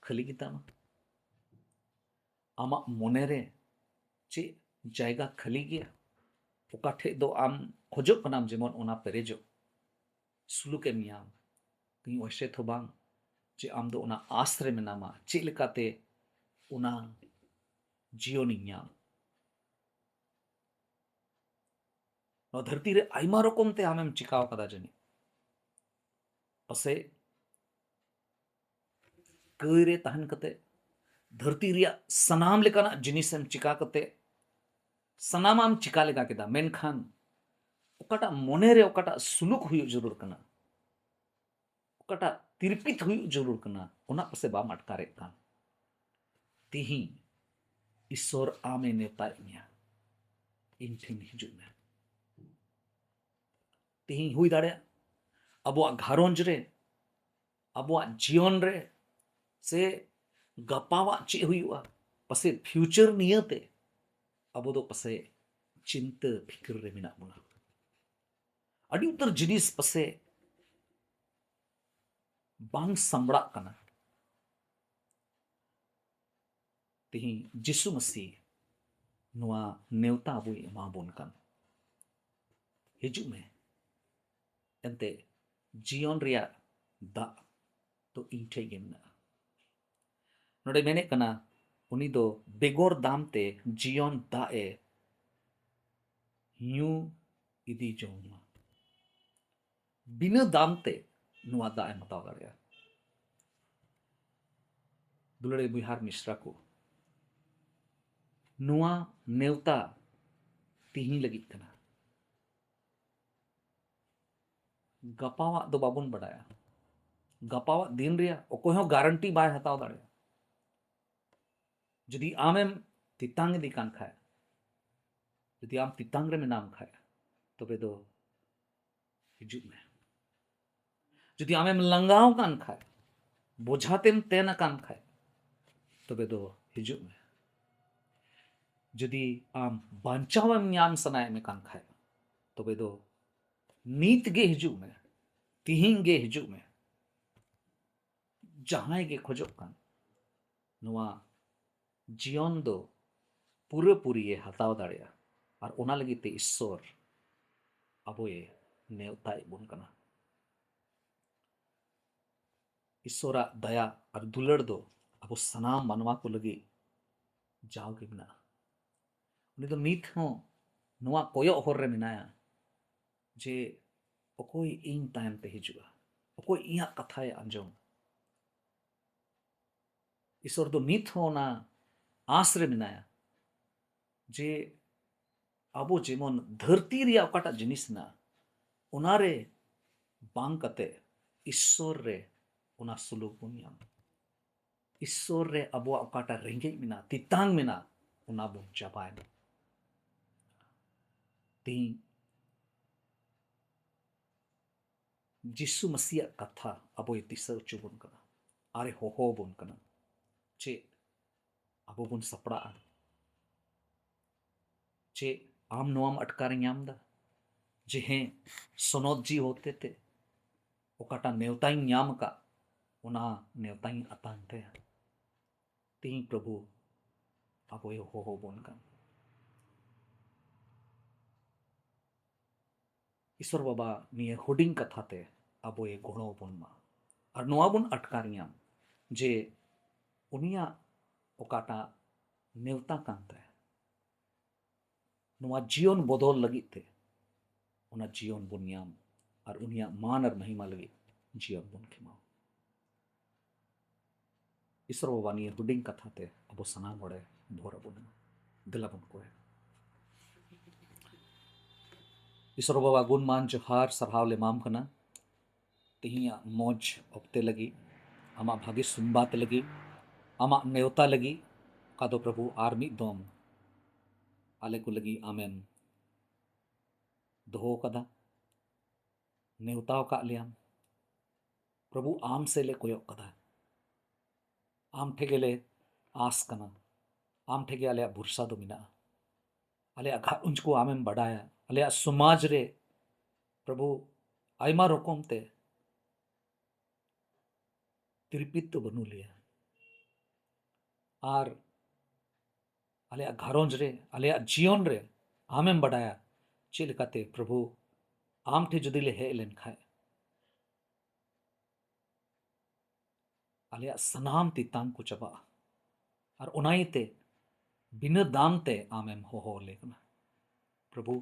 ᱠᱷᱟᱹᱞᱤ ᱜᱮᱛᱟᱢᱟ? ᱟᱢᱟᱜ ᱢᱚᱱᱮ ᱨᱮ ᱪᱮᱫ ᱡᱟᱭᱜᱟ ᱠᱷᱟᱹᱞᱤ ᱜᱮᱭᱟ, ᱚᱠᱟ ᱴᱷᱮᱡ ᱫᱚ ᱟᱢ ᱠᱷᱚᱡᱚᱜ ᱠᱟᱱᱟᱢ ᱡᱮᱢᱚᱱ ᱚᱱᱟ ᱯᱮᱨᱮᱡᱚᱜ? ᱥᱩᱞᱩᱠᱮᱢ ᱧᱟᱢ? ᱠᱤ ᱚᱭᱥᱮ ᱛᱷᱚ ᱵᱟᱝ ᱡᱮ ᱟᱢ ᱫᱚ ᱚᱱᱟ ᱟᱥ ᱨᱮ ᱢᱮᱱᱟᱢᱟ, ᱪᱮᱫ ᱞᱮᱠᱟᱛᱮ ᱚᱱᱟ ᱡᱤᱭᱚᱱᱤᱧ ᱧᱟᱢ? ᱱᱚᱣᱟ ᱫᱷᱟᱹᱨᱛᱤ ᱨᱮ ᱟᱭᱢᱟ ᱨᱚᱠᱚᱢ ᱛᱮ ᱟᱢᱮᱢ ᱪᱤᱠᱟᱣ ᱠᱟᱫᱟ ᱡᱟᱹᱱᱤᱡ᱾ ᱯᱟᱥᱮᱡ ᱠᱟᱹᱭ ᱨᱮ ᱛᱟᱦᱮᱱ ᱠᱟᱛᱮ, ᱫᱷᱟᱹᱨᱛᱤ ᱨᱮᱭᱟᱜ ᱥᱟᱱᱟᱢ ᱞᱮᱠᱟᱱᱟᱜ ᱡᱤᱱᱤᱥᱮᱢ ᱪᱤᱠᱟ ᱠᱟᱛᱮ, ᱥᱟᱱᱟᱢᱟᱜ ᱮᱢ ᱪᱤᱠᱟ ᱞᱮᱠᱟ ᱠᱮᱫᱟ, ᱢᱮᱱᱠᱷᱟᱱ ᱚᱠᱟᱴᱟᱜ ᱢᱚᱱᱮ ᱨᱮ ᱚᱠᱟᱴᱟᱜ ᱥᱩᱞᱩᱠ ᱦᱩᱭᱩᱜ ᱡᱟᱹᱨᱩᱲ ᱠᱟᱱᱟ, ᱚᱠᱟᱴᱟᱜ ᱛᱤᱨᱯᱤᱛ ᱦᱩᱭᱩᱜ ᱡᱟᱹᱨᱩᱲ ᱠᱟᱱᱟ, ᱚᱱᱟ ᱯᱟᱥᱮ ᱵᱟᱢ ᱟᱴᱠᱟᱨᱮᱫ ᱠᱟᱱ᱾ ᱛᱤᱦᱤᱧ ᱤᱥᱥᱚᱨ ᱟᱢᱮ ᱱᱮᱣᱛᱟᱭᱮᱫ ᱢᱮᱭᱟ, "ᱤᱧ ᱴᱷᱮᱱ ᱦᱤᱡᱩᱜ ᱢᱮ᱾" ᱛᱤᱦᱤᱧ ᱦᱩᱭ ᱫᱟᱲᱮᱭᱟᱜᱼᱟ ᱟᱵᱚᱣᱟᱜ ᱜᱷᱟᱨᱚᱸᱡᱽ ᱨᱮ, ᱟᱵᱚᱣᱟᱜ ᱡᱤᱭᱚᱱ ᱨᱮ, ᱥᱮ ᱜᱟᱯᱟᱣᱟᱜ ᱪᱮᱫ ᱦᱩᱭᱩᱜᱼᱟ, ᱯᱟᱥᱮᱡ future ᱱᱤᱭᱟᱹᱛᱮ ᱟᱵᱚ ᱫᱚ ᱯᱟᱥᱮᱡ ᱪᱤᱱᱛᱟᱹ ᱯᱷᱤᱠᱤᱨ ᱨᱮ ᱢᱮᱱᱟᱜ ᱵᱚᱱᱟ᱾ ᱟᱹᱰᱤ ᱩᱛᱟᱹᱨ ᱡᱤᱱᱤᱥ ᱯᱟᱥᱮᱡ ᱵᱟᱝ ᱥᱟᱢᱵᱲᱟᱜ ᱠᱟᱱᱟ᱾ ᱛᱮᱦᱮᱧ ᱡᱤᱥᱩ ᱢᱟᱹᱥᱤ ᱱᱚᱣᱟ ᱱᱮᱣᱛᱟ ᱟᱵᱚᱭ ᱮᱢᱟ ᱵᱚᱱ ᱠᱟᱱ, "ᱦᱤᱡᱩᱜ ᱢᱮ, ᱮᱱᱛᱮ ᱡᱤᱭᱚᱱ ᱨᱮᱭᱟᱜ ᱫᱟᱜ ᱫᱚ ᱤᱧ ᱴᱷᱮᱡ ᱜᱮ ᱢᱮᱱᱟᱜᱼᱟ᱾" ᱱᱚᱰᱮ ᱢᱮᱱᱮᱫ ᱠᱟᱱᱟ, ᱩᱱᱤ ᱫᱚ ᱵᱮᱜᱚᱨ ᱫᱟᱢ ᱛᱮ ᱡᱤᱭᱚᱱ ᱫᱟᱜ ᱮ ᱧᱩ ᱤᱫᱤ ᱡᱚᱝ ᱢᱟ᱾ ᱵᱤᱱᱟᱹ ᱫᱟᱢ ᱛᱮ ᱱᱚᱣᱟ ᱫᱟᱜ ᱮᱢ ᱦᱟᱛᱟᱣ ᱫᱟᱲᱮᱭᱟᱜᱼᱟ᱾ ᱫᱩᱞᱟᱹᱲᱤ ᱵᱚᱭᱦᱟ ᱟᱨ ᱢᱤᱥᱨᱟ ᱠᱚ, ᱱᱚᱣᱟ ᱱᱮᱣᱛᱟ ᱛᱤᱦᱤᱧ ᱞᱟᱹᱜᱤᱫ ᱠᱟᱱᱟ᱾ ᱜᱟᱯᱟᱣᱟᱜ ᱫᱚ ᱵᱟᱵᱚᱱ ᱵᱟᱰᱟᱭᱟ᱾ ᱜᱟᱯᱟᱣᱟᱜ ᱫᱤᱱ ᱨᱮᱭᱟᱜ ᱚᱠᱚᱭ ᱦᱚᱸ guarantee ᱵᱟᱭ ᱦᱟᱛᱟᱣ ᱫᱟᱲᱮᱭᱟᱜᱼᱟ᱾ ᱡᱩᱫᱤ ᱟᱢᱮᱢ ᱛᱮᱛᱟᱝ ᱤᱫᱤ ᱠᱟᱱ ᱠᱷᱟᱡ, ᱡᱩᱫᱤ ᱟᱢ ᱛᱮᱛᱟᱝ ᱨᱮ ᱢᱮᱱᱟᱢ ᱠᱷᱟᱡ, ᱛᱚᱵᱮ ᱫᱚ ᱦᱤᱡᱩᱜ ᱢᱮ᱾ ᱡᱩᱫᱤ ᱟᱢᱮᱢ ᱞᱟᱸᱜᱟᱣ ᱠᱟᱱ ᱠᱷᱟᱡ, ᱵᱚᱡᱷᱟ ᱛᱮᱢ ᱛᱮᱱ ᱟᱠᱟᱱ ᱠᱷᱟᱡ, ᱛᱚᱵᱮ ᱫᱚ ᱦᱤᱡᱩᱜ ᱢᱮ᱾ ᱡᱩᱫᱤ ᱟᱢ ᱵᱟᱧᱪᱟᱣ ᱮᱢ ᱧᱟᱢ ᱥᱟᱱᱟᱭᱮᱫ ᱢᱮ ᱠᱟᱱ ᱠᱷᱟᱡ, ᱛᱚᱵᱮ ᱫᱚ ᱱᱤᱛ ᱜᱮ ᱦᱤᱡᱩᱜ ᱢᱮ, ᱛᱤᱦᱤᱧ ᱜᱮ ᱦᱤᱡᱩᱜ ᱢᱮ᱾ ᱡᱟᱦᱟᱸᱭ ᱜᱮ ᱠᱷᱚᱡᱚᱜ ᱠᱟᱱ, ᱱᱚᱣᱟ ᱡᱤᱭᱚᱱ ᱫᱚ ᱯᱩᱨᱟᱹᱯᱩᱨᱤᱭᱮ ᱦᱟᱛᱟᱣ ᱫᱟᱲᱮᱭᱟᱜᱼᱟ᱾ ᱟᱨ ᱚᱱᱟ ᱞᱟᱹᱜᱤᱫ ᱛᱮ ᱤᱥᱥᱚᱨ ᱟᱵᱚᱭᱮ ᱱᱮᱣᱛᱟᱭᱮᱫ ᱵᱚᱱ ᱠᱟᱱᱟ᱾ ᱤᱥᱥᱚᱨᱟᱜ ᱫᱟᱭᱟ ᱟᱨ ᱫᱩᱞᱟᱹᱲ ᱫᱚ ᱟᱵᱚ ᱥᱟᱱᱟᱢ ᱢᱟᱱᱣᱟ ᱠᱚ ᱞᱟᱹᱜᱤᱫ ᱡᱟᱣᱜᱮ ᱢᱮᱱᱟᱜᱼᱟ᱾ ᱩᱱᱤ ᱫᱚ ᱱᱤᱛ ᱦᱚᱸ ᱱᱚᱣᱟ ᱠᱚᱭᱚᱜ ᱦᱚᱨ ᱨᱮ ᱢᱮᱱᱟᱭᱟ ᱡᱮ ᱚᱠᱚᱭ ᱤᱧ ᱛᱟᱭᱚᱢ ᱛᱮ ᱦᱤᱡᱩᱜᱼᱟ, ᱚᱠᱚᱭ ᱤᱧᱟᱹᱜ ᱠᱟᱛᱷᱟᱭ ᱟᱸᱡᱚᱢᱟ᱾ ᱤᱥᱥᱚᱨ ᱫᱚ ᱱᱤᱛ ᱦᱚᱸ ᱚᱱᱟ ᱟᱸᱥ ᱨᱮ ᱢᱮᱱᱟᱭᱟ ᱡᱮ ᱟᱵᱚ ᱡᱮᱢᱚᱱ ᱫᱷᱟᱹᱨᱛᱤ ᱨᱮᱭᱟᱜ ᱚᱠᱟᱴᱟᱜ ᱡᱤᱱᱤᱥ ᱢᱮᱱᱟᱜᱼᱟ, ᱚᱱᱟᱨᱮ ᱵᱟᱝ ᱠᱟᱛᱮ ᱤᱥᱥᱚᱨ ᱨᱮ ᱚᱱᱟ ᱥᱩᱞᱩᱠ ᱵᱚᱱ ᱧᱟᱢᱟ᱾ ᱤᱥᱥᱚᱨ ᱨᱮ ᱟᱵᱚᱣᱟᱜ ᱚᱠᱟᱴᱟᱜ ᱨᱮᱸᱜᱮᱡ ᱢᱮᱱᱟᱜᱼᱟ, ᱛᱮᱛᱟᱝ ᱢᱮᱱᱟᱜᱼᱟ, ᱚᱱᱟ ᱵᱚᱱ ᱪᱟᱵᱟᱭ ᱢᱟ᱾ ᱛᱮᱦᱮᱧ ᱡᱤᱥᱩ ᱢᱟᱹᱥᱤᱭᱟᱜ ᱠᱟᱛᱷᱟ ᱟᱵᱚᱭ ᱫᱤᱥᱟᱹ ᱦᱚᱪᱚ ᱵᱚᱱ ᱠᱟᱱᱟ, ᱟᱨᱮ ᱦᱚᱦᱚ ᱵᱚᱱ ᱠᱟᱱᱟ᱾ ᱪᱮᱫ ᱟᱵᱚ ᱵᱚᱱ ᱥᱟᱯᱲᱟᱜᱼᱟ? ᱪᱮᱫ ᱟᱢ ᱱᱚᱣᱟᱢ ᱟᱴᱠᱟᱨ ᱧᱟᱢ ᱮᱫᱟ ᱡᱮ ᱦᱮᱸ, ᱥᱚᱱᱚᱛ ᱡᱤ ᱦᱚᱛᱮᱛᱮ ᱚᱠᱟᱴᱟᱜ ᱱᱮᱣᱛᱟᱧ ᱧᱟᱢ ᱟᱠᱟᱫ, ᱚᱱᱟ ᱱᱮᱣᱛᱟᱧ ᱟᱛᱟᱝ ᱛᱟᱭᱟ? ᱛᱤᱦᱤᱧ ᱯᱨᱚᱵᱷᱩ ᱟᱵᱚᱭ ᱦᱚᱦᱚ ᱵᱚᱱ ᱠᱟᱱ᱾ ᱤᱥᱚᱨ ᱵᱟᱵᱟ ᱱᱤᱭᱟᱹ ᱦᱩᱰᱤᱧ ᱠᱟᱛᱷᱟ ᱛᱮ ᱟᱵᱚᱭ ᱜᱚᱲᱚ ᱵᱚᱱ ᱢᱟ᱾ ᱟᱨ ᱱᱚᱣᱟ ᱵᱚᱱ ᱟᱴᱠᱟᱨ ᱧᱟᱢ ᱡᱮ ᱩᱱᱤᱭᱟᱜ ᱚᱠᱟᱴᱟᱜ ᱱᱮᱣᱛᱟ ᱠᱟᱱ ᱛᱟᱭᱟ, ᱱᱚᱣᱟ ᱡᱤᱭᱚᱱ ᱵᱚᱫᱚᱞ ᱞᱟᱹᱜᱤᱫ ᱛᱮ, ᱚᱱᱟ ᱡᱤᱭᱚᱱ ᱵᱚᱱ ᱧᱟᱢ ᱟᱨ ᱩᱱᱤᱭᱟᱜ ᱢᱟᱱ ᱟᱨ ᱢᱟᱦᱤᱢᱟ ᱞᱟᱹᱜᱤᱫ ᱡᱤᱭᱚᱱ ᱵᱚᱱ ᱠᱷᱮᱢᱟᱣ᱾ ᱤᱥᱚᱨ ᱵᱟᱵᱟ ᱱᱤᱭᱟᱹ ᱦᱩᱰᱤᱧ ᱠᱟᱛᱷᱟ ᱛᱮ ᱟᱵᱚ ᱥᱟᱱᱟᱢ ᱦᱚᱲᱮ ᱵᱷᱳᱨ ᱟᱵᱚᱱ ᱢᱟ᱾ ᱫᱮᱞᱟ ᱵᱚᱱ ᱠᱚᱭᱟ᱾ ᱤᱥᱚᱨ ᱵᱟᱵᱟ, ᱜᱩᱱᱢᱟᱱ ᱡᱚᱦᱟᱨ, ᱥᱟᱨᱦᱟᱣ ᱞᱮ ᱮᱢᱟᱢ ᱠᱟᱱᱟ ᱛᱮᱦᱮᱧᱟᱜ ᱢᱚᱡᱽ ᱚᱠᱛᱮ ᱞᱟᱹᱜᱤᱫ, ᱟᱢᱟᱜ ᱵᱷᱟᱜᱮ ᱥᱚᱢᱵᱟᱫ ᱞᱟᱹᱜᱤᱫ, ᱟᱢᱟᱜ ᱱᱮᱣᱛᱟ ᱞᱟᱹᱜᱤᱫ, ᱚᱠᱟ ᱫᱚ ᱯᱨᱚᱵᱷᱩ ᱟᱨ ᱢᱤᱫ ᱫᱚᱢ ᱟᱞᱮ ᱠᱚ ᱞᱟᱹᱜᱤᱫ ᱟᱢᱮᱢ ᱫᱚᱦᱚ ᱟᱠᱟᱫᱟ, ᱱᱮᱣᱛᱟ ᱟᱠᱟᱫ ᱞᱮᱭᱟᱢ᱾ ᱯᱨᱚᱵᱷᱩ, ᱟᱢ ᱥᱮᱫ ᱞᱮ ᱠᱚᱭᱚᱜ ᱠᱟᱫᱟ, ᱟᱢ ᱴᱷᱮᱱ ᱜᱮᱞᱮ ᱟᱸᱥ ᱠᱟᱱᱟ, ᱟᱢ ᱴᱷᱮᱱ ᱜᱮ ᱟᱞᱮᱭᱟᱜ ᱵᱷᱚᱨᱥᱟ ᱫᱚ ᱢᱮᱱᱟᱜᱼᱟ᱾ ᱟᱞᱮᱭᱟᱜ ᱜᱷᱟᱨᱚᱸᱡᱽ ᱠᱚ ᱟᱢᱮᱢ ᱵᱟᱰᱟᱭᱟ, ᱟᱞᱮᱭᱟᱜ ᱥᱚᱢᱟᱡᱽ ᱨᱮ ᱯᱨᱚᱵᱷᱩ ᱟᱭᱢᱟ ᱨᱚᱠᱚᱢ ᱛᱮ ᱛᱤᱨᱯᱤᱛ ᱫᱚ ᱵᱟᱹᱱᱩᱜ ᱞᱮᱭᱟ, ᱟᱨ ᱟᱞᱮᱭᱟᱜ ᱜᱷᱟᱨᱚᱸᱡᱽ ᱨᱮ, ᱟᱞᱮᱭᱟᱜ ᱡᱤᱭᱚᱱ ᱨᱮ ᱟᱢᱮᱢ ᱵᱟᱰᱟᱭᱟ ᱪᱮᱫ ᱞᱮᱠᱟᱛᱮ ᱯᱨᱚᱵᱷᱩ ᱟᱢ ᱴᱷᱮᱱ ᱡᱩᱫᱤ ᱞᱮ ᱦᱮᱡ ᱞᱮᱱ ᱠᱷᱟᱡ ᱟᱞᱮᱭᱟᱜ ᱥᱟᱱᱟᱢ ᱛᱮᱛᱟᱝ ᱠᱚ ᱪᱟᱵᱟᱜᱼᱟ᱾ ᱟᱨ ᱚᱱᱟ ᱤᱭᱟᱹᱛᱮ ᱵᱤᱱᱟᱹ ᱫᱟᱢ ᱛᱮ ᱟᱢᱮᱢ ᱦᱚᱦᱚ ᱟᱞᱮ ᱠᱟᱱᱟ᱾ ᱯᱨᱚᱵᱷᱩ,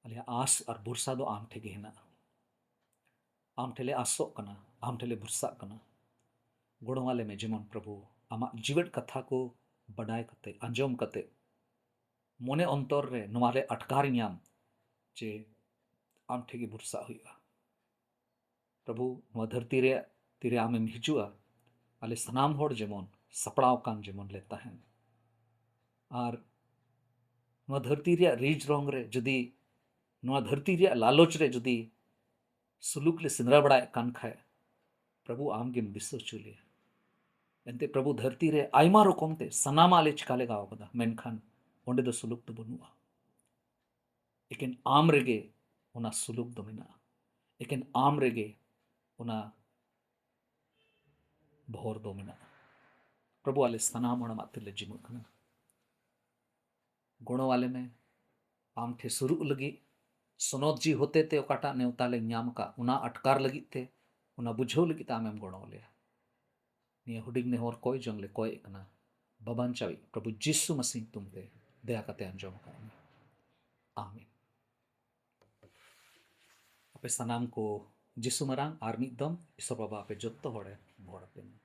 ᱟᱞᱮᱭᱟᱜ ᱟᱸᱥ ᱟᱨ ᱵᱷᱚᱨᱥᱟ ᱫᱚ ᱟᱢ ᱴᱷᱮᱱ ᱜᱮ ᱦᱮᱱᱟᱜᱼᱟ᱾ ᱟᱢ ᱴᱷᱮᱱ ᱞᱮ ᱟᱸᱥᱚᱜ ᱠᱟᱱᱟ, ᱟᱢ ᱴᱷᱮᱱ ᱞᱮ ᱵᱷᱚᱨᱥᱟᱜ ᱠᱟᱱᱟ᱾ ᱜᱚᱲᱚ ᱟᱞᱮ ᱢᱮ, ᱡᱮᱢᱚᱱ ᱯᱨᱚᱵᱷᱩ, ᱟᱢᱟᱜ ᱡᱤᱣᱮᱫ ᱠᱟᱛᱷᱟ ᱠᱚ ᱵᱟᱰᱟᱭ ᱠᱟᱛᱮ, ᱟᱸᱡᱚᱢ ᱠᱟᱛᱮ, ᱢᱚᱱᱮ ᱚᱱᱛᱚᱨ ᱨᱮ ᱱᱚᱣᱟ ᱞᱮ ᱟᱴᱠᱟᱨ ᱧᱟᱢ ᱡᱮ ᱟᱢ ᱴᱷᱮᱱ ᱜᱮ ᱵᱷᱚᱨᱥᱟᱜ ᱦᱩᱭᱩᱜᱼᱟ᱾ ᱯᱨᱚᱵᱷᱩ, ᱱᱚᱣᱟ ᱫᱷᱟᱹᱨᱛᱤ ᱨᱮ ᱛᱤᱨᱮ ᱟᱢᱮᱢ ᱦᱤᱡᱩᱜᱼᱟ, ᱟᱞᱮ ᱥᱟᱱᱟᱢ ᱦᱚᱲ ᱡᱮᱢᱚᱱ ᱥᱟᱯᱲᱟᱣ ᱟᱠᱟᱱ ᱡᱮᱢᱚᱱ ᱞᱮ ᱛᱟᱦᱮᱱ᱾ ᱟᱨ ᱱᱚᱣᱟ ᱫᱷᱟᱹᱨᱛᱤ ᱨᱮᱭᱟᱜ ᱨᱤᱡ ᱨᱚᱝ ᱨᱮ ᱡᱩᱫᱤ, ᱱᱚᱣᱟ ᱫᱷᱟᱹᱨᱛᱤ ᱨᱮᱭᱟᱜ ᱞᱟᱞᱚᱪ ᱨᱮ ᱡᱩᱫᱤ ᱥᱩᱞᱩᱠ ᱞᱮ ᱥᱮᱸᱫᱽᱨᱟ ᱵᱟᱲᱟᱭᱮᱫ ᱠᱟᱱ ᱠᱷᱟᱡ, ᱯᱨᱚᱵᱷᱩ, ᱟᱢ ᱜᱮᱢ ᱫᱤᱥᱟᱹ ᱦᱚᱪᱚ ᱞᱮᱭᱟ᱾ ᱮᱱᱛᱮ ᱯᱨᱚᱵᱷᱩ ᱫᱷᱟᱹᱨᱛᱤ ᱨᱮ ᱟᱭᱢᱟ ᱨᱚᱠᱚᱢ ᱛᱮ ᱥᱟᱱᱟᱢᱟᱜ ᱞᱮ ᱪᱤᱠᱟ ᱞᱮᱜᱟᱣ ᱠᱟᱫᱟ, ᱢᱮᱱᱠᱷᱟᱱ ᱚᱸᱰᱮ ᱫᱚ ᱥᱩᱞᱩᱠ ᱫᱚ ᱵᱟᱹᱱᱩᱜᱼᱟ᱾ ᱮᱠᱮᱱ ᱟᱢ ᱨᱮᱜᱮ ᱚᱱᱟ ᱥᱩᱞᱩᱠ ᱫᱚ ᱢᱮᱱᱟᱜᱼᱟ᱾ ᱮᱠᱮᱱ ᱟᱢ ᱨᱮᱜᱮ ᱚᱱᱟ ᱵᱷᱚᱨ ᱫᱚ ᱢᱮᱱᱟᱜᱼᱟ᱾ ᱯᱨᱚᱵᱷᱩ, ᱟᱞᱮ ᱥᱟᱱᱟᱢ ᱦᱚᱲ ᱟᱢᱟᱜ ᱛᱤᱨᱮᱞᱮ ᱡᱤᱢᱟᱹᱜ ᱠᱟᱱᱟ᱾ ᱜᱚᱲᱚ ᱟᱞᱮ ᱢᱮ ᱟᱢ ᱴᱷᱮᱱ ᱥᱩᱨᱩᱜ ᱞᱟᱹᱜᱤᱫ, ᱥᱚᱱᱚᱛ ᱡᱤ ᱦᱚᱛᱮ ᱛᱮ ᱚᱠᱟᱴᱟᱜ ᱱᱮᱣᱛᱟ ᱞᱮ ᱧᱟᱢ ᱟᱠᱟᱫ, ᱚᱱᱟ ᱟᱴᱠᱟᱨ ᱞᱟᱹᱜᱤᱫ ᱛᱮ, ᱚᱱᱟ ᱵᱩᱡᱷᱟᱹᱣ ᱞᱟᱹᱜᱤᱫ ᱛᱮ ᱟᱢᱮᱢ ᱜᱚᱲᱚ ᱟᱞᱮᱭᱟ᱾ ᱱᱤᱭᱟᱹ ᱦᱩᱰᱤᱧ ᱱᱮᱦᱚᱨ ᱠᱚᱭ ᱡᱚᱝ ᱞᱮ ᱠᱚᱭᱮᱜ ᱠᱟᱱᱟ, ᱵᱟᱵᱟᱧᱪᱟᱣᱤᱡ ᱯᱨᱚᱵᱷᱩ ᱡᱤᱥᱩ ᱢᱟᱥᱤ ᱧᱩᱛᱩᱢ ᱛᱮ ᱫᱟᱭᱟ ᱠᱟᱛᱮ ᱟᱸᱡᱚᱢ ᱟᱠᱟᱫ ᱢᱮ᱾ ᱟᱢᱮᱱ᱾ ᱟᱯᱮ ᱥᱟᱱᱟᱢ ᱠᱚ ᱡᱤᱥᱩ ᱢᱟᱨᱟᱝ ᱟᱨ ᱢᱤᱫ ᱫᱚᱢ ᱤᱥᱚᱨ ᱵᱟᱵᱟ ᱟᱯᱮ ᱡᱚᱛᱚ ᱦᱚᱲᱮ ᱵᱚᱲ ᱟᱯᱮ ᱢᱟ᱾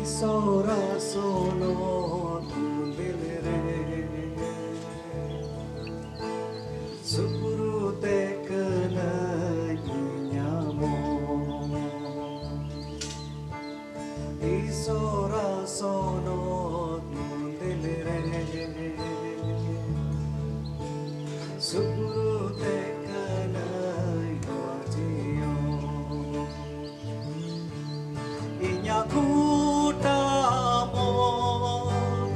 ᱤᱥᱚᱨᱟ ᱥᱚᱱᱚᱛ ᱢᱩᱫᱤᱞ ᱨᱮ ᱥᱩᱯᱨᱩ ᱛᱮ ᱠᱟᱹᱱᱟᱹᱧ ᱧᱟᱢᱚᱜ᱾ ᱤᱥᱚᱨᱟ ᱥᱚᱱᱚᱛ ᱢᱩᱫᱤᱞ ᱨᱮ ᱥᱩᱯᱨᱩ ᱛᱮ ᱠᱟᱹᱱᱟᱹᱧ ᱱᱚᱣᱟ ᱡᱤᱭᱚᱱ᱾ ᱤᱧᱟᱜ ᱜᱚᱴᱟ ᱢᱚᱱ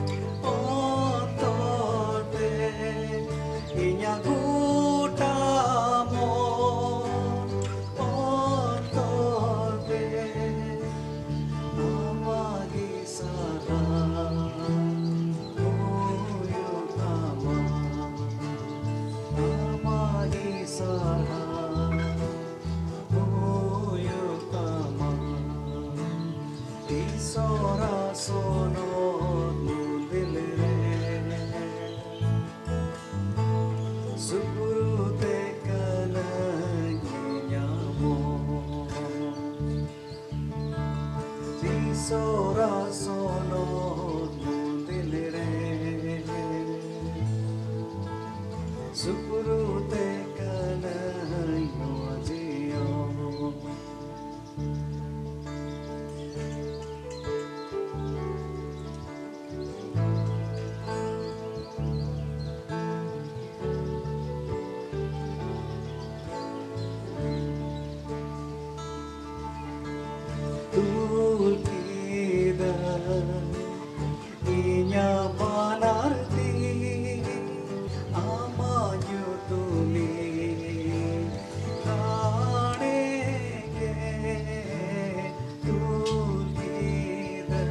ᱚᱱᱛᱚᱨ ᱛᱮ, ᱤᱧᱟᱜ ᱜᱚᱴᱟ ᱥᱩᱯᱩᱨᱩ ᱛᱮ ᱠᱟᱹᱱᱟᱹᱧ ᱧᱟᱢᱚᱜ᱾ ᱛᱤᱥᱚᱨᱟ ᱥᱚᱱᱚᱛ ᱢᱚᱱᱫᱤᱞ ᱨᱮ᱾ ᱥᱩᱯᱩᱨᱩ ᱛᱮ ᱠᱟᱹᱱᱟᱹᱧ ᱱᱚᱣᱟ ᱡᱤᱭᱚᱱ᱾ ᱛᱩᱞ ᱠᱮᱫᱟ ᱤᱧᱟᱹᱜ ᱵᱟᱱᱟᱨ ᱛᱤ, ᱟᱢᱟᱜ ᱧᱩᱛᱩᱢᱤᱧ ᱨᱟᱲᱮ ᱜᱮ᱾ ᱛᱩᱞ ᱠᱮᱫᱟ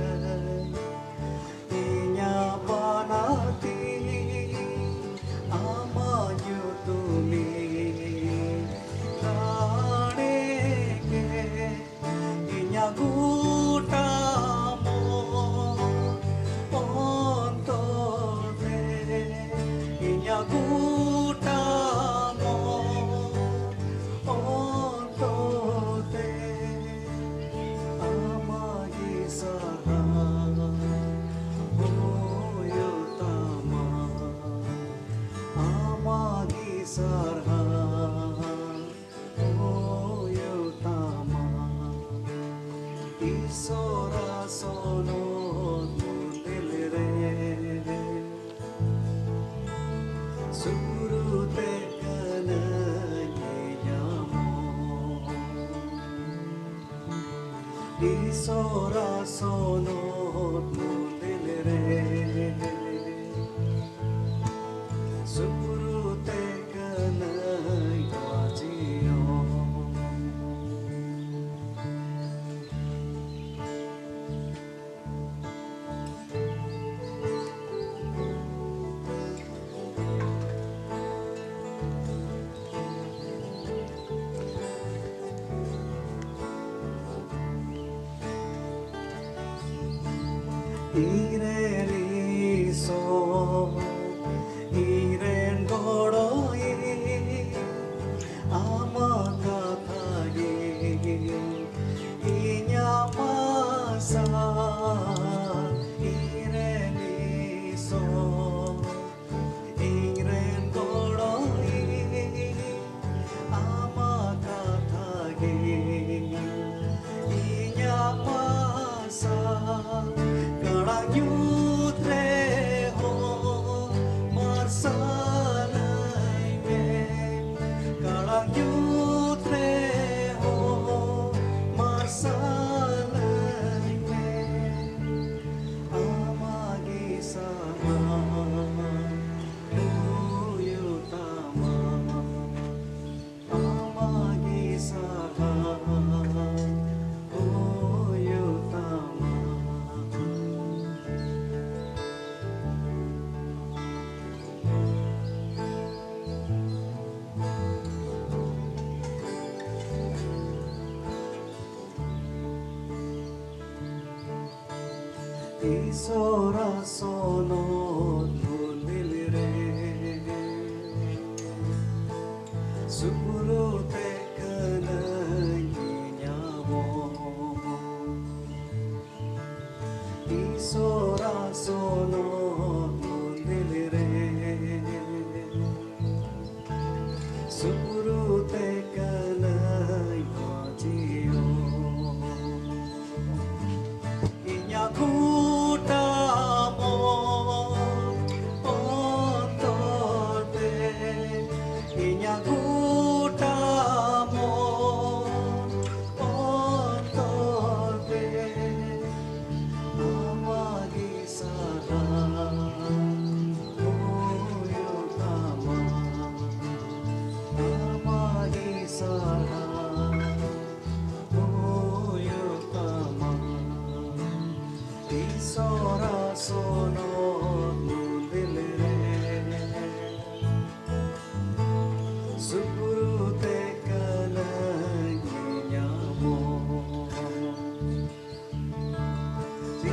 ᱤᱧᱟᱹᱜ ᱵᱟᱱᱟᱨ ᱛᱤ, ᱟᱢᱟᱜ ᱧᱩᱛᱩᱢᱤᱧ ᱨᱟᱲᱮ ᱜᱮ᱾ ᱤᱧᱟᱹᱜ ᱜᱚᱴᱟ ᱢᱚᱱ ᱚᱱᱛᱚᱨ ᱛᱮ, ᱤᱧᱟᱹᱜ ᱜᱚᱴᱟ ᱢᱚᱱ ᱚᱱᱛᱚᱨ ᱛᱮ, ᱟᱢᱟᱜ ᱜᱮ ᱥᱟᱨᱦᱟᱣ ᱦᱩᱭᱩᱜ ᱛᱟᱢᱟ, ᱟᱢᱟᱜ ᱜᱮ ᱥᱟᱨᱦᱟᱣ ᱦᱩᱭᱩᱜ ᱛᱟᱢᱟ᱾ ᱤᱥᱚᱨᱟ ᱥᱚᱱᱚᱛ ᱢᱚᱱᱫᱤᱞ ᱨᱮ, ᱥᱩᱯᱩᱨᱩ ᱛᱮ ᱠᱟᱹᱱᱟᱹᱧ ᱧᱟᱢᱚᱜ᱾ ᱤᱥᱚᱨᱟ ᱥᱚᱱᱚᱛ ᱢᱚᱱᱫᱤᱞ ᱨᱮ, ᱥᱩᱯᱩᱨᱩ ᱛᱮ ᱠᱟᱹᱱᱟᱹᱧ ᱱᱚᱣᱟ ᱡᱤᱭᱚᱱ᱾ ᱤᱧᱨᱮᱱ ᱤᱥᱚᱨ, ᱤᱧᱨᱮᱱ ᱜᱚᱲᱚ ᱤᱥᱚᱨᱟ ᱥᱚᱱᱚᱛ ᱢᱚᱱᱫᱤᱞ ᱨᱮ ᱥᱩᱯᱩᱨᱩ ᱛᱮ ᱠᱟᱹᱱᱟᱹᱧ ᱧᱟᱢᱚᱜ᱾ ᱤᱥᱚᱨᱟ ᱥᱚᱱᱚᱛ ᱢᱚᱱᱫᱤᱞ ᱨᱮ ᱥᱩᱯᱩᱨᱩ ᱛᱮ ᱠᱟᱹᱱᱟᱹᱧ ᱢᱟᱹᱡᱷᱤᱭᱚ᱾ ᱤᱧᱟᱹᱜ ᱜᱚᱴᱟ ᱢᱚᱱ ᱚᱱᱛᱚᱨ ᱛᱮ, ᱤᱧᱟᱹᱜ ᱜᱚᱴᱟ ᱢᱚᱱ ᱚᱱᱛᱚᱨ ᱛᱮ ᱟᱢᱟᱜ ᱜᱮ ᱥᱟᱨᱦᱟᱣ ᱦᱩᱭᱩᱜ ᱛᱟᱢᱟ, ᱟᱢᱟᱜ ᱜᱮ ᱥᱟᱨᱦᱟᱣ ᱦᱩᱭᱩᱜ ᱛᱟᱢᱟ᱾ ᱤᱥᱚᱨᱟ ᱥᱚᱱᱚᱛ ᱢᱚᱱᱫᱤᱞ ᱨᱮ ᱥᱩᱯᱩᱨᱩ ᱛᱮ ᱠᱟᱹᱱᱟᱹᱧ ᱧᱟᱢᱚᱜ᱾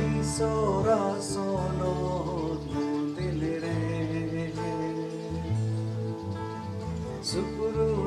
ᱤᱥᱚᱨᱟ ᱥᱚᱱᱚᱛ ᱢᱚᱱᱫᱤᱞ ᱨᱮ ᱥᱩᱯᱩᱨᱩ